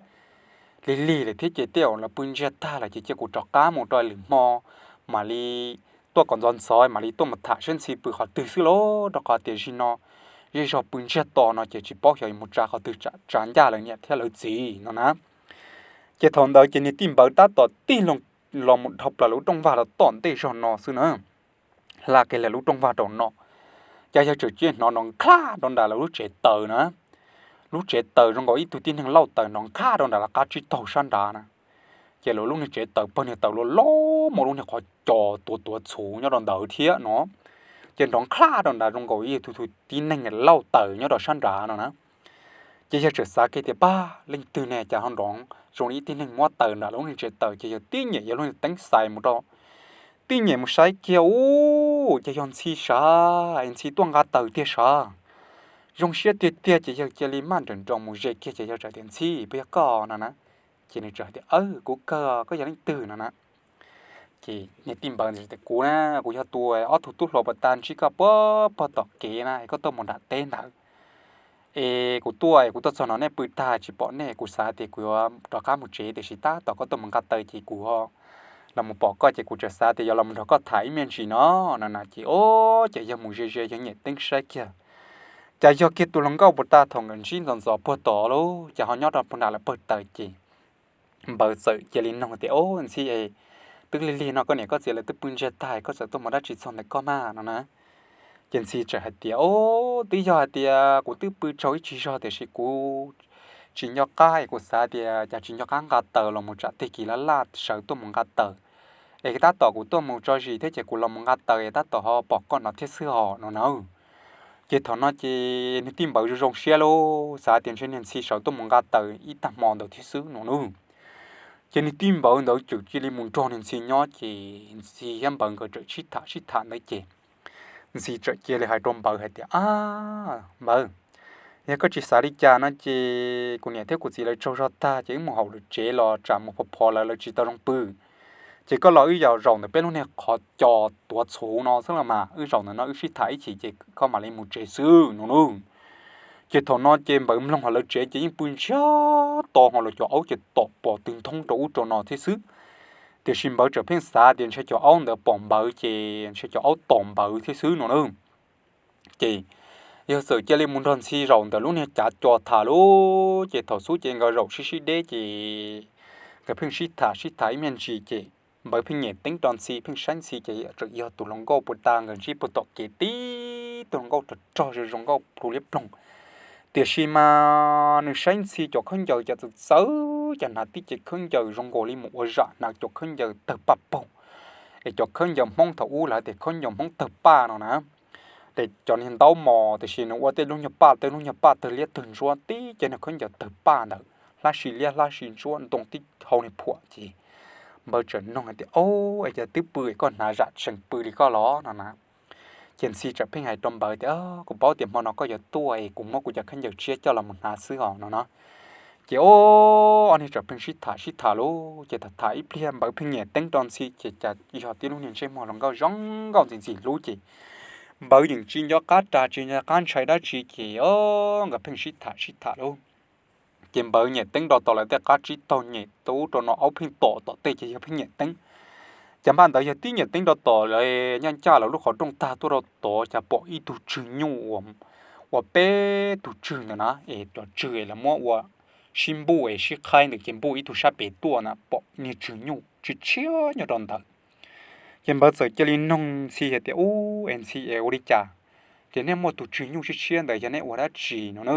lig lig lawm thiab ces tej zaum lawv pw ntsiag tag lawm ces cia kuv rov qab mus rau lwm hmo mam li tuaj kom ntxov ntxov mam li tuaj mus tham seb Ntxhi pw qhov twg xwb lauj, rau qhov tias zim no zej zog pw ntsiag to no ces tsis paub xyov yuav mus tsa qhov twg, tsa ncaj lawv niam thiab lawv txiv no na. Ces thaum ntawd ces niag tij npawv tab tom tig loo los mus dhau plaws lawv lub rooj vag los tom ntej zog no xwb na, hla kiag lawv lub rooj vag rau no, cas yawg txawm cia li hnov nrov nqhaj rau nram lawv lub tsev taws na. Lub tsev taws zoo nkaus ib tug tib neeg lauj taws nrov nqhaj rau nram lawv qab tsib taug sab nrad na. Ces lawv lub niag tsev taws pawg niag taws loj loj muaj lub niag qhov cos tuav tuav txhuv nyob rau ntawd thiab no. Ces nrov nqhaj rau nrad zoo nkaus ib tug tib neeg lauj taws nyob rau sab nrad no na. Ces yawg txawm xav kiag tias, pab, leej twg ne cas ho nrov zoo li ib tug neeg muab taws nram lub niag tsev taws, ces yawg tib nyem yawg lub niag teeb xais mus rau, tib nyem mus saib kiag, ub, ces yog Ntxhi sav, Ntxhi tuaj nqa taws tiag sav. Zoo siab tiag tiag ces yawg cia li maj nrawm nroos mus ze kiag ces yawg txawm tias, Ntxhi, puas yog koj no na? Ces nws txawm hais tias, kuv kawg, koj yog leej twg no na? Ces niag tij npawv tias, kuv na, kuv yog tus ob tug tub hluas puag ta ntsib koj puag pog tom kev na, es koj tuaj mus nram teb ntawd es kuv tuaj, kuv tuaj txog no nej pw tag tsis pom nej, kuv xav tias kuv yuav rov qab mus tsev tiam sis tab tom koj tuaj mus nqa taws ces kuv los mus pom koj ces kuv txawm xav tias yuav los mus nrog koj tham ib me ntsis no no na. Ces o, ces yawg mus ze ze yawg nyem teeb saib kiag, cas yog kiag tus hluas nkauj puag ta thaum nkawd ntsib ntxov ntxov puag tod lauj, cas ho nyob rau puag nram lawv pawg taws. Ces npawv txawm cia li noog tias, o, Ntxhi, twb lig lig no koj niam koj txiv lawv twb pw ntsiag tag, koj txawm tuaj mus dab tsi txog ntawm koj mas no na? Ces Ntxhi txawm hais tias, o, twb yog hais tias kuv twb pw tsaug ib tsig zog tiam sis kuv tsis nco qab es kuv xav tias cas tsis nco qab nqa taws los mus tsam tig kis laj laj sawv tuaj mus nqa taws, es tab tom kuv tuaj mus tso zis thiab ces kuv los mus nqa taws es tab tom ho pom koj no thiab xwb hos no na. Ces thaum no ces niag tij npawv zoo zoo siab lauj, xav tias ntshe niag Ntxhi sawv tuaj mus nqa taws ib tag hmo ntawd thiab xwb no na. Ces niag tij npawv ntawd txawm cia li mus nrog niag Ntxhi nyob ces Ntxhi thiab npawv nkawd txawm sib tham sib tham ntawd ces Ntxhi txawm cia li hais rau npawv hais tias, a, npawv, yog koj tsis xav li cas no ces kuv niam thiab kuv txiv lawv tsaug zog tag ces wb mus hauv lawv tsev los tsam mus phov phov lawv, lawv tsis tau zoo pw. Ces koj los wb yos zaum ntawm peb lub niag qhov cos tuav txhuv no xwb los mas, wb zaum ntawm no wb sib tham ib chim ces koj mam li mus tsev xwb no na. Ces thaum no ces npawv mloog hauv lawv tsev ces yeej pw ntsiag to ho lawv cov aub ces tom pos twg nthoob rau ub rau no thiab xwb. Tiam sis npawv txawm pheej xav tias ntshe cov aub ntawd pom npawv ces ntshe cov aub tom npawv thiab xwb no na. Ces Yog txawm cia li mus nrog Ntxhi zaum ntawm lub niag cav co tham lauj, ces thaum xub ces nkawd zaum sib sib deb ces nkawd pheej sib tham sib tham ib me ntsis ces Npawg pheej nyem teeb rau Ntxhi, pheej saib Ntxhi ces tseem yog tus hluas nkauj puag ta nkawd ntsib puag tom kev tib tug hluas nkauj rog rog zoo zoo nkauj plhu liab ploog. Tiam sis mas nws saib Ntxhi cov khaub ncaws cas txawv txawv, cas hnav tib ce khaub ncaws zoo nkaus li mus ua zam, hnav cov khaub ncaws tawg paj paug, es cov khaub ncaws Hmoob thaum ub lawv tias khaub ncaws Hmoob tawg paj no na. Ces cov niag ntaub mos, tiam sis nws ua tej lub nyuag paj, tej lub nyuag paj tawg liab tawg ntsuab tib ce niag khaub ncaws tawg paj ntawd, hlab si liab hlab si ntsuab ntoo tib hau niag phuam ces Npawg txawm nug hais tias, Au, es cas twb pw es koj hnav zam tsees pw li koj los? No na. Ces Ntxhi txawm pheej hais rau Npawg tias, Kuv paub tias hmo no koj yuav tuaj es kuv muab kuv cov khaub ncaws tshiab coj los mus hnav xwb os, no no. Ces ob niag txawm pheej sib tham sib tham lauj, ces tham tham ib pliag Npawg pheej nyem teeb rau Ntxhi ces cas yog tib lub niag ntsej muag zoo nkauj zoo nkauj ntxim ntxim hlub ces Npawg yeej tsis nco qab ras tsis nco qab ntshai dab tsi ces ob nkawd pheej sib tham sib tham lauj. Ces Npawg nyem teeb rau tom lawv tej qab tsib taug, nyem tau ub rau no, aub pheej tom tom tej ces yog pheej nyem teeb. Cas npaj ntawd yog tib nyem teeb rau tom lawv ncaj ncaj lawv lub qhov rooj tag tuaj rau tod cas pom ib tug tswg nyuj uas peb tug tswg ntawd na, es cov tswg es lawv muab ua sib npuj es sib qhaib ntawd ces npuj ib tug sab pem tuaj na, pom niag tswg nyuj tshiab tshiab nyob rau ntawd. Ces Npawg txawm cia li nug Ntxhi hais tias, Ub, es Ntxhi es ua li cas ces nej muaj tus tswg nyuj tshiab tshiab ntawd yog nej ua dab tsi? No na.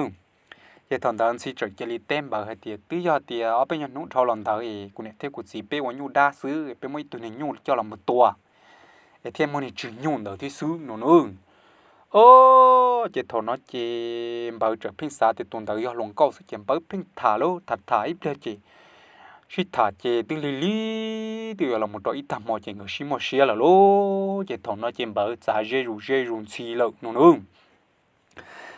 Ces thaum ntawd Ntxhi txawm cia li teb Npawg hais tias, Twb yog tias ob peb nyuag hnub dhau los ntawd es kuv niam thiab kuv txiv peb ua nyuj dab xwb, peb muab ib tug niag nyuj coj los mus tua es thiaj muaj niag tswg nyuj ntawd thiab xwb, no na. Ces thaum no ces Npawg txawm pheej xav tias tus ntawd yog hluas nkauj xwb ces Npawg pheej tham lauj, tham tham ib pliag ces sib tham ces twb lig lig twb yuav los mus rau ib tag hmo ces nkawd sib muaj siab lawm lauj. Ces thaum no ces Npawg txav ze zus ze zus Ntxhi lawm, no na.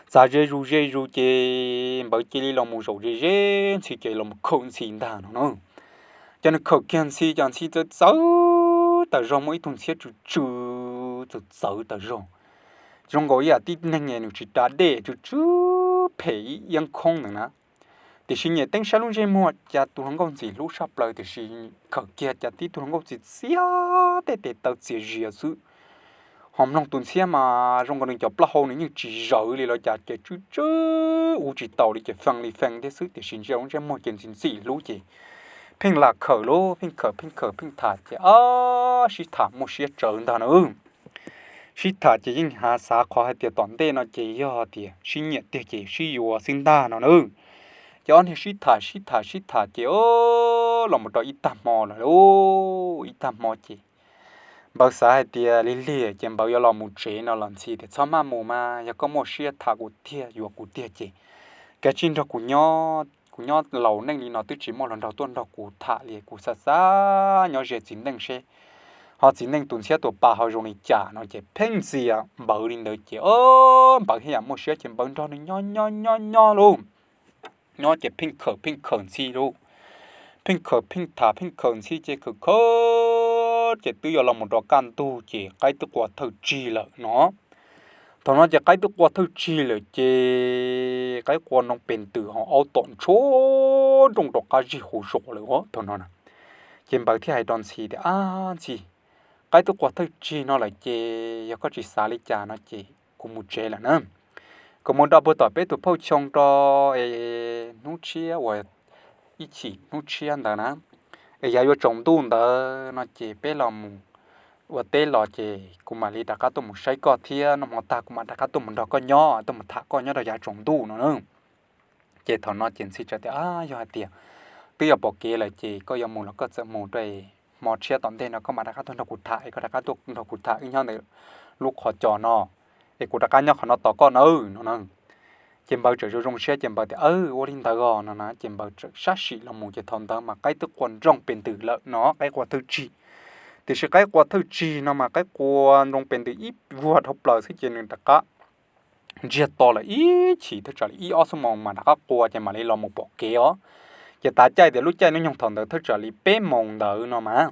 Txav ze zus ze zus ces Npawg cia li los mus zaum ze ze Ntxhi ces los mus khawm Ntxhi ntag, no na. Ces nws khawm kiag Ntxhi ces Ntxhi txawv txawv tas zog, muaj ib tug ntxhiab tsw tsw txawv txawv tas zog, zoo nkaus ib yam tib neeg nws tsis da dej, tsw tsw phem ib iab khoob ntawd na. Tiam sis nyem teeb saib lub ntsej muag cas tus hluas nkauj ntxim hlub saj plaws, tiam sis khawm kiag cas tib tug hluas nkauj txias txias, tej tes taw txias zias xwb. Ho mloog tus ntxhiab mas zoo nkaus nws cov plaub hau nws yeej tsis zawv li los cas ces tsw tsw ua tsis taus li ces fee li fee thiab xwb, tiam sis ntsia lub ntsej muag ces ntxim ntxim hlub ces pheej lam khawm lauj, pheej khawm pheej khawm pheej tham ces ob sib tham muaj siab tsawv ntag na. Sib tham ces yeej xav qhov hais tias tom ntej no ces yog tias sib nyiam tiag ces sib yuav xwb ntag, no na. Ces ob niag sib tham sib tham sib tham ces los mus rau ib tag hmo lawm lauj, ib tag hmo ces Npawg xav hais tias lig lig ces Npawg yuav los mus tsev no los Ntxhi tias, Txhob maj mus mas, yog koj muaj siab tham kuv tiag yuav kuv tiag ces kav tsij nrog kuv nyob, kuv nyob laus neej li no twb tsis muaj hluas nraug tuaj nrog kuv tham li, kuv xav xav nyob ze txiv neej seb ho txiv neej tus ntxhiab tus pa ho zoo li cas, no ces pheej ntxias Npawg li ntawd ces ob Npawg thiaj yam muaj siab ces Npawg nrog nws nyob nyob nyob nyob lauj. Nyob ces pheej khawm pheej khawm Ntxhi lauj, pheej khawm pheej tham pheej khawm Ntxhi ces khawm khawm ces twb yuav los mus rau kaj ntug ces qaib twb qua thawj tsig lawm no. Thaum no ces qaib twb qua thawj tsig lawm ces qaib qua nroo pes ntws ho aub tom ntshua nrooj rau qab zig huv zos lawm os thaum no. Ces Npawg thiaj hais rau Ntxhi tias, Ab Ntxhi, qaib twb qua thawj tsig no lawm ces yog koj tsis xav li cas no ces kuv mus tsev lawm na. Kuv mus nrog puag tom peb tus phauj Choo rau es hnub tshiab uas ib chim hnub tshiab ntawd na, es yav yuav tsaus ntuj ntawd no ces peb los mus ua teb los ces kuv mam li rov qab tuaj mus saib koj thiab, noj hmo tag kuv mam rov qab tuaj mus nrog koj nyob, tuaj mus tham koj nyob rau yav tsaus ntuj no na. Ces thaum no ces Ntxhi txawm tias, Yog hais tias twb yog pom kev lawm ces koj yuav mus los koj txawm mus rau, hmo tshiab tom ntej no koj mam rov qab tuaj nrog kuv tham es koj rov qab tuaj nrog kuv tham wb nyob ntawm lub qhov cos no es kuv rov qab nyob qhov no tos koj nawb, no na. Ces Npawg txawm zoo zoo siab ces Npawg tias, Aw, ua li ntawd os, no na. Ces Npawg txawm sab sim los mus ces thaum ntawd mas qaib twb qua nroo pes ntws lawm no, qaib qua thawj tsig. Tiam sis qaib qua thawj tsig no mas qaib qua nroo pes ntws ib vuag dhau plaws xwb ces nws rov qab ntsiag to lawm ib chim thawj tsam li ib ob xuab moos mas rov qab qua ces mam li los mus pom kev os. Ces tav caij tias lub caij hnub nyoog thaum ntawd thawj tsam li peb moos ntawd no mas,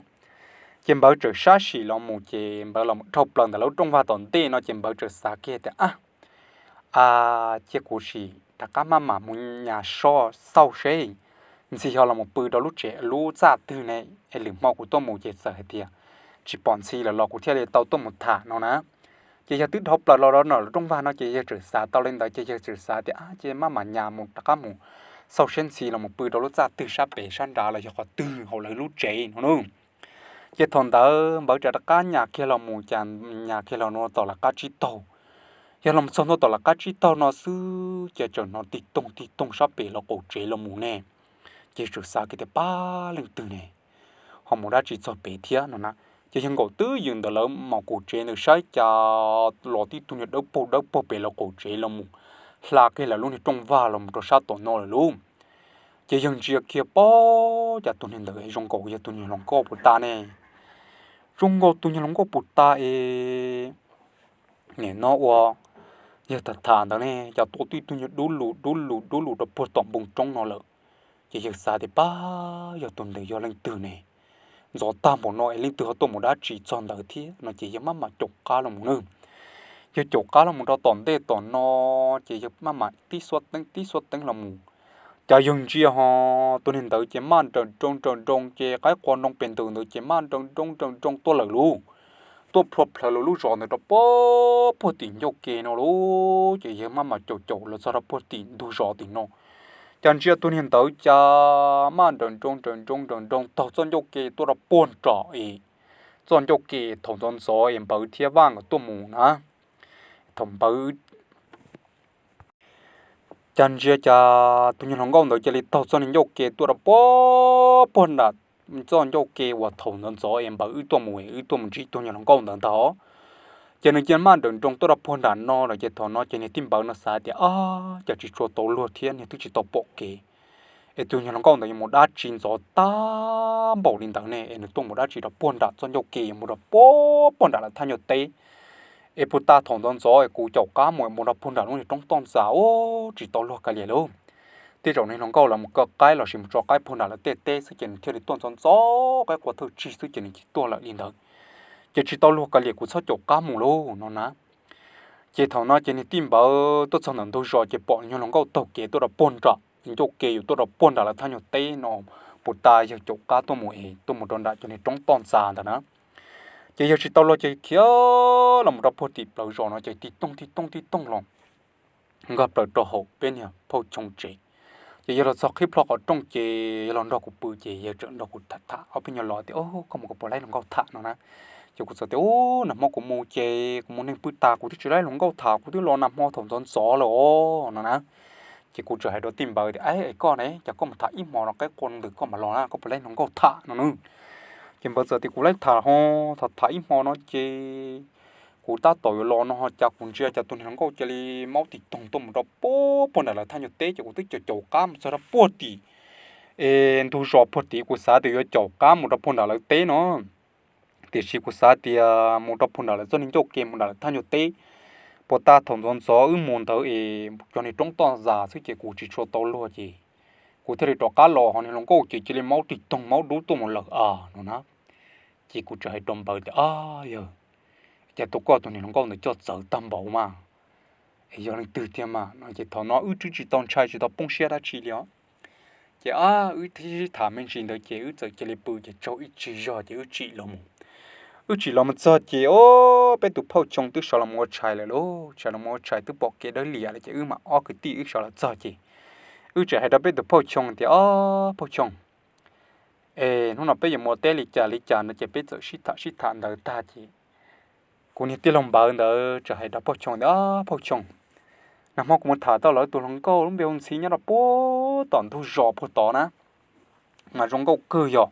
ces Npawg txawm sab sim los mus ces Npawg los mus dhau plaws ntawm lub rooj vag tom ntej no ces Npawg txawm xav kiag tias, Ab, cia kuv sim rov qab maj mam mus nyas soj xauj seb Ntxhi ho los mus pw rau lub tsev lub txaj twg ne, es lwm hmo kuv tuaj mus ces txawm hais tias tsis pom Ntxhi lawm los kuv thiaj li tau tuaj mus tham, no na. Ces yawg twb dhau plaws los rau nram lub rooj vag no ces yawg txawm xav tau li ntawd ces yawg txawm xav tias, Ab, ces maj mam nyas mus rov qab mus xauj siab ntxhi los mus pw rau lub txaj twg sab pem sab nrad los yog qhov twg hauv lawv lub tsev no na. Ces thaum ntawd Npawv rov qab nyas kiag los mus, cas nyas kiag los ntua tom lawv qab tsib taug. Yog los txog ntua tom lawv qab tsib taug no xwb ces txawm hnov tig toog tig toog sab pem lawv qaum tsev los mus ne. Ces txawm xav kiag tias, Pab, leej twg ne? Ho mus dab tsi txog pem thiab no na. Ces yawg nkaum twb ywm ntawm lawv mom qaum tsev ntawd saib cas los tib tug niag dawb paug dawb paug pem lawv qaum tsev los mus hla kiag lawv lub niag rooj vag los mus rau sab tom no lawm lauj. Ces yawg ntsia kiag, pab, cas tus niag ntawd zoo nkaus yog tus niag hluas nkauj puas tas ne. Zoo nkaus tus niag hluas nkauj puas tas es nim no uas yawg tham tham ntawd ne, cas tua tib tug niag dub lus dub lus dub lus rau puag tom npoo roob no lawm. Ces yawg xav tias, Pab, yog tus ntawd yog leej twg ne? Ntxov tag npaum no es leej twg ho tuaj mus dab tsi txog ntawd thiab no ces yawg maj mam caum qab los mus na. Yawg caum qab los mus rau tom ntej tom no ces yawg maj mam tib xuab teeb tib xuab teeb los mus. Cas yawg ntsia ho tus niag ntawd ces maj nrawm nroos nrawm nroos ces qaib qua nroo pes ntws ntawd ces maj nrawm nroos nrawm nroos tuaj lawm lauj. Tuaj plhuav plhawv lawv lub zos ntawd rau puag tim ncauj ke no lauj. Ces yawg maj mam caum caum los txog rau puag tim ntug zos tim no, cas ntsia tus niag ntawd cas maj nrawm nroos nrawm nroos nrawm nroos taug txoj ncauj ke tuaj rau puag nram es txoj ncauj ke thaum ntxov ntxov es Npawv thiab Vaj nkawd tuaj mus na. Thaum Npawv cas ntsia cas tus niag hluas nkauj ntawd cia li taug txoj niag ncauj ke tuaj rau puag puag nram txoj ncauj ke uas thaum ntxov ntxov es Npawv wb tuaj mus, wb tuaj mus ntsib tus niag hluas nkauj ntawd ntag. Ces nws cia maj nrawm nroos tuaj rau puag nram no lawm ces thaum no ces niag tij Npawv no xav tias, Ab, cas tsis tshua tau luag thiab, niag twb tsis tau pom kev es tus niag hluas nkauj ntawd yuav mus dab tsi ntxov tag npaum li ntawd ne, es nws tuaj mus dab tsi rau puag nram txoj ncauj ke yuav mus rau puag puag nram lawv thaj nyuag teb. Es puag ta thaum ntxov ntxov es kuv caum qab mus mus rau puag nram lub niag roob toj ntxas, ub, tsis tau luag kiag li lauj. Tej zaum niag hluas nkauj lawv mus kaw qaib lossis mus tso qaib puag nram lawv tej teb xwb ces nws thiaj li tuaj ntxov ntxov qaib qua thawj tsig xwb ces nws cia tuaj lawm li ntawd. Ces tsis tau luag kiag li, kuv txhob caum qab mus lauj no na. Ces thaum no ces niag tij Npawv tuaj txog ntawm ntug zos ces pom niag hluas nkauj taug kev tuaj rau puag nram ncauj ke yuav tuaj rau puag nram lawv thaj nyuag teb no, puag ta yawg caum qab tuaj mus es tuaj mus rau nram cov niag roob toj ntxas ntawd na. Ces yawg tsis tau luag ces khiav los mus rau puag tim plawv zos no ces tig toog tig toog tig toog los nkag plaws rau hauv peb niag phauj Choo tsev. Ces yawg los txog qhib plho qhov rooj ces yawg los nrog kuv pw ces yawg tseem nrog kuv tham tham ob peb nyuag lo tias, Koj mus koj puas laib hluas nkauj tham no na? Ces kuv txawm tias, Ub, nag hmo kuv mus ces kuv mus neeg pw tas kuv twb tsis laib hluas nkauj tham, kuv twb los nag hmo thaum ntxov ntxov lawm os no na. Ces kuv txawm hais rau tij Npawv tias, Aib, es koj ne, cas koj mus tham ib hmo no qaib qua ntws koj mam los na, koj puas laib hluas nkauj tham no na? Ces Npawv txawm tias, Kuv laib tham ho, tham tham ib hmo no ces kuv tab tom yuav los no ho cas kuv ntsia cas tus niag hluas nkauj cia li maub tig toog tuaj mus rau puag puag nram lawv thaj nyuag teb ces kuv twb caum caum qab mus txog rau puag tim es ntug zos puag tid, kuv xav tias yuav caum qab mus rau puag nram lawv teb no. Tiam sis kuv xav tias mus rau puag nram lawv txoj niag ncauj ke mus nram lawv thaj nyuag teb, puag ta thaum ntxov ntxov wb mus ntawd es cov niag roob toj ntxas xwb ces kuv tsis tshua tau luag ces kuv thiaj li rov qab los ho niag hluas nkauj ces cia li maub tig toog maub dub tuaj mus lawm a no na. Ces kuv txawm hais rau Npawv tias, Ab yawg, cas tus koj tus niag hluas nkauj ntawd coj txawv tag npaum mas, es yog leej twg tiag mas no? Ces thaum no wb twb tsis tau ntshai tsis tau poob siab dab tsi li os. Ces ab wb sib tham me ntsis ntawd ces wb txawm cia li pw ces tsaug ib tsig zog ces wb tsim los mus. Wb tsim los mus txog ces o, peb tus phauj Choo twb sawv los mus ua tshais lawm lauj, sawv los mus ua tshais twb pom kev dawb liam lawm ces wb mam ob kwv tij wb sawv los txog ces wb txawm hais rau peb tus phauj Choo tias, Ob phauj Choo, es hnub no peb yuav mus ua teb li cas li cas no? Ces peb txawm sib tham sib tham ntawd tag ces kuv niag tij laug Npawv ntawd txawm hais rau phauj Choo tias, Phauj Choo, nag hmo kuv mus tham tau lawv tus hluas nkauj lub npe hu Ntxhi nyob rau puag tom ntug zos puag tod na, mas zoo nkauj kawg yog.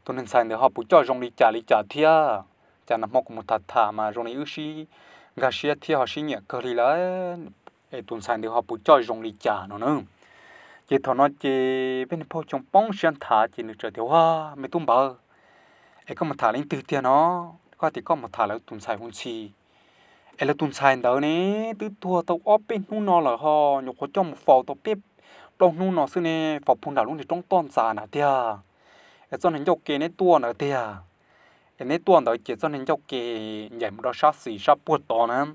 Tus niag ntxhais ntawd ho puas coj zoo li cas li cas thiab? Cas nag hmo kuv mus tham tham mas zoo li wb sib nkag siab thiab ho sib nyiam kawg li lawm, es tus ntxhais ntawd ho puas coj zoo li cas no na? Ces thaum no ces peb niag phauj Choo poob siab nthav ces nws txawm tias, Ua, me tub Npawv, es koj mus tham leej twg tiag no? Koj tias koj mus tham lawv tus ntxhais hu Ntxhi, es lawv tus ntxhais ntawd ne twb tuag tau ob peb hnub no lawm ho nyuam qhuav coj mus faus tau peb plaub hnub no xwb ne, faus puag nram lub niag roob toj ntxas nrad tiag. Es txoj niag ncauj ke neb tuaj ntawd tiag, es neb tuaj ntawd ces txoj niag ncauj ke ncaim mus rau sab xis sab puag tod na.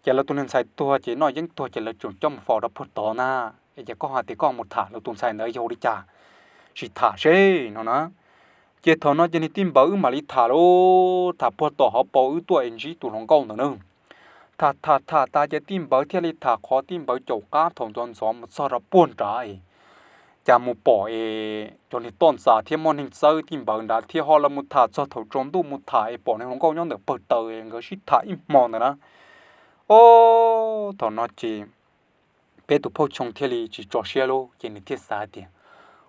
Ces lawv tus niag ntxhais tuag ces noj yeeb tuag ces lawv tseem coj mus faus rau puag tod na. Es ces koj hais tias koj mus tham lawv tus ntxhais ntawd yog ua li cas, sim tham seb no na. Ces thaum no ces niag tij Npawv wb mam li tham lauj, tham puag tom hauv paus wb tuaj es ntsib tus hluas nkauj ntawd na. Tham tham tham tas ces tij npawv thiaj li tham qhov tij npawv caum qab thaum ntxov ntxov mus txog rau puag nrad es cas mus pom es cov niag toj ntxas thiab muaj neeg txawb tij npawv nrad thiab ho los mus tham txog thaum tsaus ntuj mus tham es pom niag hluas nkauj nyob ntawm pawg taws nkawd sib tham ib hmo ntawd na. Ob, thaum no ces peb tus phauj Choo thiaj li tsis tso siab lauj, ces nws thiaj xav tias,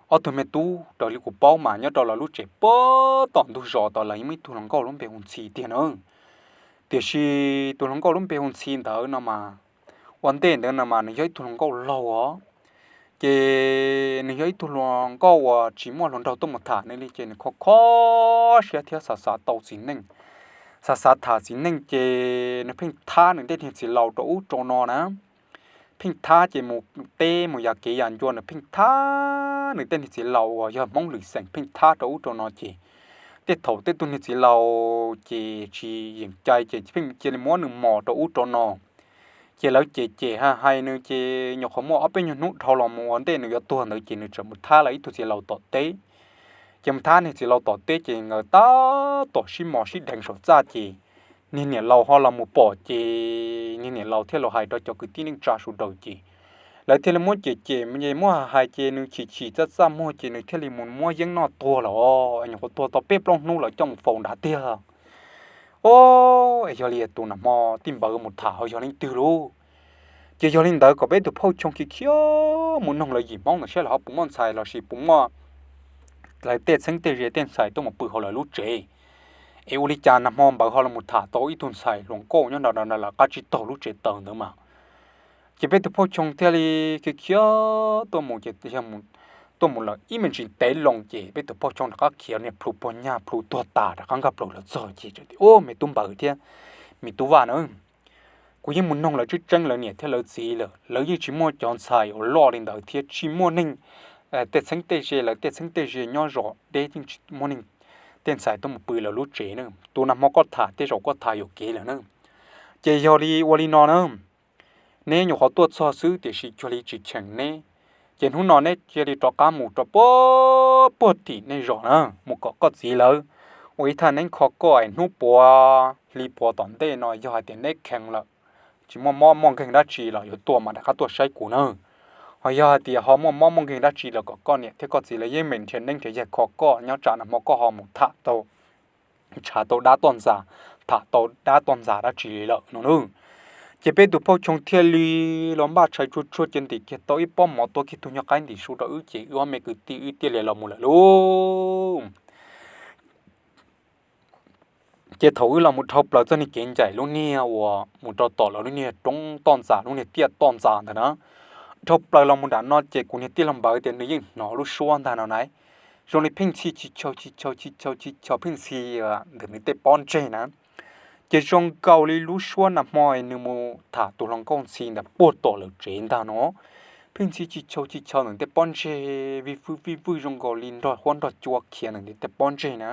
ob tug me tub, raws li kuv paub mas nyob rau lawv lub tsev puag tom ntug zos tod lawv yeej muaj ib tug hluas nkauj lub npe hu Ntxhi tiag na. Tiam sis tus hluas nkauj lub npe hu Ntxhi ntawd no mas, ua ntej ntawd no mas nws yog ib tug hluas nkauj laug os. Ces nws yog ib tug hluas nkauj uas tsis muaj hluas nraug tuaj mus tham nws li, ces nws kho kho siab thiab xav xav tau txiv neej, xav xav tham txiv neej, ces nws pheej thab nws tej niag txiv laus rau ub rau no na. Pheej thab ces mus teb mus yam kev yam ncua nws pheej thab nws tej niag txiv laus uas yog Hmoob lwm xeem pheej thab rau ub rau no ces tej thaum tej tug niag txiv laus ces tsis yeem cai ces pheej cia li muab nws mos rau ub rau no. Ces lawv cem cem hais nws ces nyuam qhuav muaj ob peb nyuag hnub dhau los mus ua ntej nws yuav tuag ntawd ces nws tseem mus thab lawv ib tug txiv laus tom teb. Ces mus thab niag txiv laus tom teb ces nkawd tab tom sib mos sib deev saum txaj ces niag niam laus ho los mus pom ces niag niam laus thiaj los hais rau cov kwv tij neej tsa sawv daws ces lawv thiaj li muab cem cem ces muab hais ces nws chim chim txaj txaj muag ces nws thiaj li mus muab yeeb noj tuag lawm. Nyuam qhuav tuag tau peb plaub hnub lawv coj mus faus nrad tiag. Ob, es yog li tus nag hmo tij npawv mus tham ho yog leej twg lauj? Ces yog li ntawd kom peb tus phauj Choo khiav khiav mus noog lawv yim Hmoob ntawd saib lawv ho puas muaj ntxhais lossis puas muaj lawv tej txheeb tej ze tej ntxhais tuaj mus pw hauv lawv lub tsev. Es ua li cas nag hmo npawv ho los tham tau ib tug ntxhais hluas nkauj nyob nram lawv qab tsib taug lub tsev taws ntawd mas. Ces peb tus phauj Choo thiaj li khiav khiav tuaj mus ces tuaj mus lawm ib me ntsis ntev loo ces peb tus phauj Choo rov qab khiav niag plhu puag nyaj plhu tuag tas rov qab nkag plaws los txog ces, ub, me tub npawv thiab me tub vaj na, kuv yeej mus noog lawv tseeb tseeb lawv niam thiab lawv txiv lawm, lawv yeej tsis muaj cov ntxhais uas loj li ntawd thiab tsis muaj neeg tej txheeb tej ze, lawv tej txheeb tej ze nyob zos deb yeej tsis muaj neeg tej ntxhais tuaj mus pw lawv lub tsev na. Tus nag hmo koj tham tej zaum koj tham yuam kev lawm na. Ces yog li ua li no na, neb nyuam qhuav tuaj txog xwb tiam sis cuag li tsis cheem neb. Ces hnub no neb cia li rov qab mus rau puag tim nej zos na, mus kom koj txiv lawv ua ib thaj neeb kho koj es hnub puav hli puav tom ntej no yog hais tias neb kheev lawm, tsis muaj mob muaj nkeeg dab tsi los yuav tuaj mas rov qab tuaj saib kuv na. Ho yog hais tias ho muaj mob muaj nkeeg dab tsi los kom koj niam thiab koj txiv lawv yeej meem nrhiav neeb nrhiav yaig kho koj nyob tsam nag hmo koj ho mus tham tau, ntshav tau dab toj ntxas, tham tau dab toj ntxas dab tsi li lawm no na. Ces peb tus phauj Choo thiaj li los npaj tshais tsuag tsuag cia ntim kiag tau ib pob mov tua kiag tug nyuag qaib ntim su rau wb ces wb ob me kwv tij wb thiaj li los mus lawm lauj. Ces thaum wb los mus dhau plaws txoj niag kev ncaim lub niag uas mus rau tom lawv lub niag roob toj ntxas lub niag tiaj toj ntxas ntawd na, dhau plaws los mus nram no ces kuv niag tij laug npawv tias nws yeej hnov lub suab ntag no na, zoo li pheej ntxhi tsis chaw tsis chaw tsis chaw tsis chaw pheej ntxhi ntawm nws tej pob ntseg na. Ces zoo nkaus li lub suab nag hmo nws mus tham tus hluas nkauj Ntxhi ntawd puag tom lawv tsev ntag no, pheej ntxhi tsis chaw tsis chaw ntawm tej pob ntseg vij vwj vij vwj zoo nkaus li nrog huab nrog cua khiav ntawm nws tej pob ntseg na.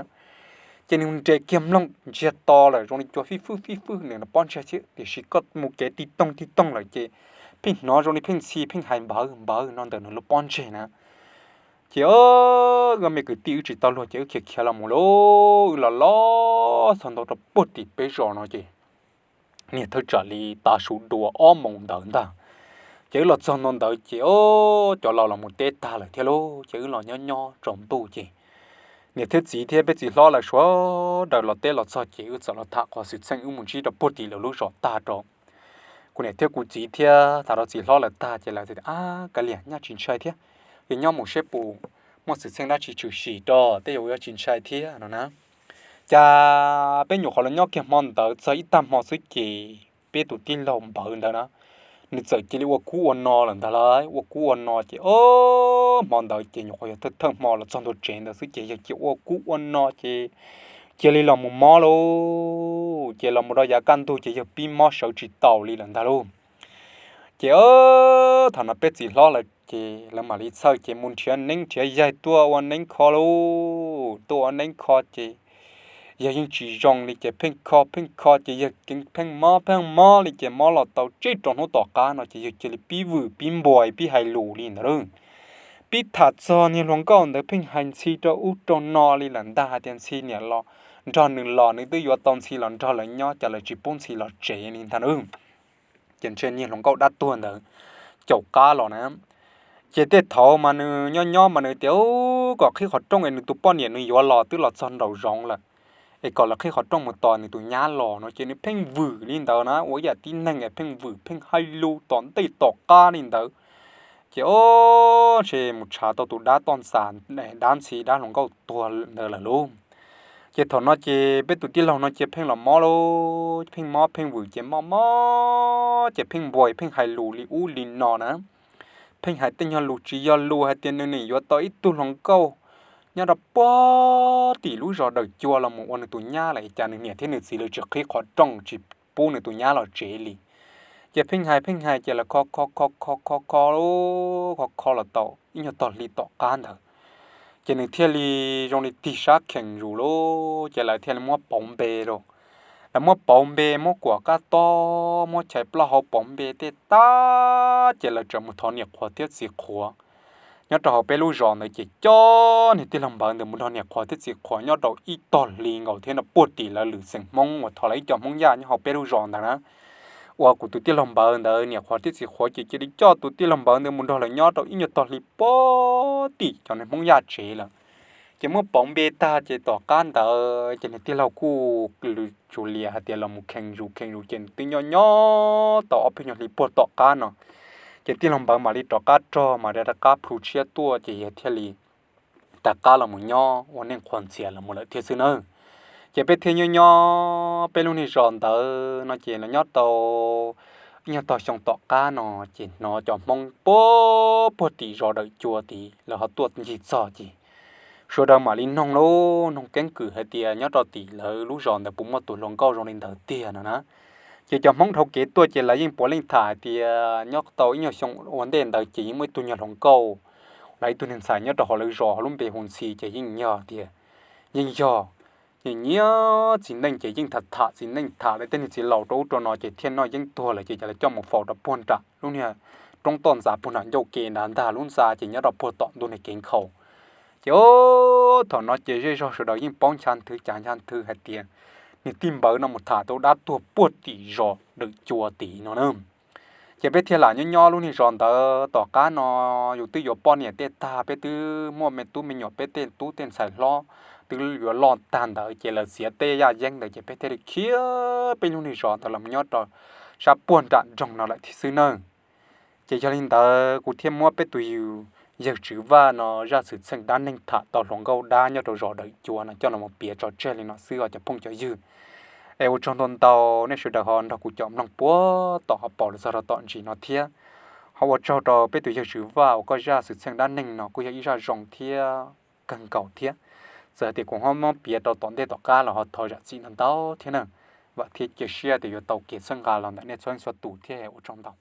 Ces nws nres kiag mloog ntsiag to lawm zoo li cua fij fwj fij fwj ntawm pob ntseg thiab tiam sis koj mus kev tig toog tig toog lawm ces pheej hnov zoo li pheej ntxhi pheej hais npawv npawv no ntawm nws lub pob ntseg na. Ces wb me kwv tij wb tsis tau luag ces wb khiav khiav los mus lauj, wb los los txog ntua rau puag tim peb zos no ces niag thawj tsam li tav su dua ob moos ntawd ntag. Ces wb los txog ntua ntawd ces cov laus los mus teb tag lawm thiab lauj, ces wb los nyob nyob tsaus ntuj ces niam thiab txiv thiab peb txiv hlob lawv sawv daws los teb los txog ces wb txawm los tham qhov xwm txheej wb mus ntsib rau puag tim lawv lub zos tag rau kuv niam thiab kuv txiv thiab tham rau txiv hlob lawv tag ces lawv tias, ab, kav liam, nyob tsis ntshai thiab, ces nyob mus seb puas muaj xwm txheej dab tsi tshwm sim rau tej zaum yuav tsis ntshai thiab no na. Cas peb nyuam qhuav los nyob kiag hmo ntawd txog ib tag hmo xwb ces peb tus tij laug npawv ntawd na, nws txawm cia li ua kub ua no lawm ntag lauj. Ua kub ua no ces o, hmo ntawd ces nyuam qhuav yog thawj thawj hmo los txog ntua tsev ntawd xwb ces yawg cia ua kub ua no ces cia li los mus mob lauj. Ces los mus rau yav kaj ntug ces yawg pib mob sawv tsis taus li lawm ntag lauj. Ces thaum no peb txiv hlob lawv ces lawv mam li txhawj ces mus nrhiav neeb nrhiav yaig tuaj ua neeb kho lauj. Tuaj ua neeb kho ces yawg yeej tsis zoo li ces pheej kho pheej kho ces yawg pheej mob pheej mob li ces mob los tau tsib rau hnub tom qab no ces yawg cia li pib vwm pib npuas pib hais lus li ntawd lauj. Pib tham txog niag hluas nkauj ntawd pheej hais Ntxhi rau ub rau no li lawm ntag, hais tias Ntxhi niam los nrog nws los nws twb yuav tau Ntxhi los nrog lawv nyob cas lawv tsis pub Ntxhi los tsev li ntag lauj. ces ntshe niag hluas nkauj dab tuag ntawd caum qab los na. Ces tej thaum mas nws nyob nyob mas nws tias kom qhib qhov rooj es nws tus poj niam nws yuav los twb los txog nraum zoov lawm, es kom lawv qhib qhov rooj mus tos nws tus nyab los no ces nws pheej vwm li ntawd na, ua yam tib neeg es pheej vwm pheej hais lus tom ntej tom qab li ntawd. Ces o, ntshe mus tshav tau tus dab toj ntxas, dab ntxhi dab hluas nkauj tuag ntawd lawm lauj. Ces thaum no ces peb tus tij laug no ces pheej los mob lauj, pheej mob pheej vwm ces mob mob ces pheej npuas pheej hais lus li ub li no na. Pheej hais tej nyuag lus tsis yog lus hais tias nws nim yuav tau ib tug hluas nkauj nyob rau puag tim lub zos Dawm Cua los mus ua nws tus nyab lawm, cas nws niam thiab nws txiv lawv tsis qhib qhov rooj tsis pub nws tus nyab los tsev li. Ces pheej hais pheej hais ces lawv kho kho kho kho kho kho kho los tau ib nyuag tog hli tom qab ntawd, ces nws thiaj li zoo li tig sab khees zus lauj, ces lawv thiaj li muab pauv npe rau. Lawv muab pauv npe, muab kuam kab tob, muab chais plaub hau pauv npe tej tag ces lawv txawm mus thov niam qhuav thiab txiv qhuav nyob rau hauv peb lub zos ntawd ces coj niag tij laug npawg ntawd mus nrog niam qhuav thiab txiv qhuav nyob rau ib tog hli nkaus thiab no puag tim lawv lwm xeem Hmoob uas thov lawv ib co Hmoob Yaj nyob hauv peb lub zos ntawd na. Uas kuv tus tij laug npawg ntawd niam qhuav thiab txiv qhuav ces cia li coj tus tij laug npawg ntawd mus nrog lawv nyob rau ib nyuag tog hli puag tim cov niag Hmoob Yaj tsev lawm. Ces muab pauv npe tag ces tom qab ntawd ces niag tij laug kuj lwm tsum liam hais tias los mus khees zus khees zus ces twb nyob nyob tau ob peb nyuag hli puag tom qab no, ces tij laug npawg mam li rov qab rog mam li rov qab plhu tshiab tuaj ces yawg thiaj li rov qab los mus nyob ua neej qhuas ntxhias los mus lawm thiab xwb nawb. Ces peb thiaj nyob nyob peb lub niag zos ntawd no ces los nyob tau ib nyuag tog xyoo tom qab no ces hnov cov Hmoob puag puag tim zos Dawm Cua tid lawv ho tuaj ncig txog ces sawv daws mam li noog lauj, noog keeb kwm hais tias nyob rau tim lawv lub zos ntawd puas muaj tus hluas nkauj zoo li ntawd tiag no na. Ces cov Hmoob dhau kev tuaj ces lawv yeej puav leej tham hais tias nyob tau ib nyuag xyoo ua ntej ntawd ces yeej muaj ib tug nyuag hluas nkauj, lawv ib tug niag ntxhais nyob rau hauv lawv zos hauv lub npe hu ntxhi ces yeej yog tias, yeej yog, yeej nyiam txiv neej ces yeej tham tham txiv neej tham lawv tej niag txiv laus rau ub rau no ces thiaj noj yeeb tuag lawm ces lawv coj mus faus rau puag nram lub niag roob toj ntxas puag nram ncauj ke nrad ntag, lub ntxa ces nyob rau puag tom ntu niag kev nkhaus. Ces thaum no ces zej zog sawv daws yeej paub ncha nthwv cav ncha nthwv hais tias niag tij npawg no mus tham tau dab tuag puag tim zos Dawm Cua tid no na. Ces peb thiaj lam nyob nyob lub niag zos ntawd tom qab no, yus twb yuav poj niam tej tag, peb twb muaj me tub me nyuam, peb tej tub tej ntxhais hlob twb yuav loj tag ntawd ces lawv txiav tej yaj yeeb ntawd ces peb thiaj li khiav peb lub niag zos ntawd los nyob rau sab puag nram nroog no lawm thiab xwb nawb. Ces yog li ntawd kuv thiaj muab peb tus yawg Tswv Vaj no zaj xwm txheej dab neeg tham tau hluas nkauj dab nyob rau zos Dawm Cua no coj los piav tso tseg li no xwb os cov phooj cov ywg. Es ua tsaug ntau ntau nej sawv daws ho nrog kuv caum mloog puag tom hauv paus los txog rau tom ntsis no thiab. Ho ua tsaug rau peb tus yawg Tswv Vaj uas koj zaj xwm txheej dab neeg no kuj yog ib zaj zoo thiab kawg nkaus thiab. Txawm hais tias kuv ho muab piav rau tom ntej tom qab los ho thov zam txim ntau ntau thiab na. Vam thiab cia siab tias yuav tau kev txhawb nqa los ntawm nej txhua leej txhua tus thiab ua tsaug ntau.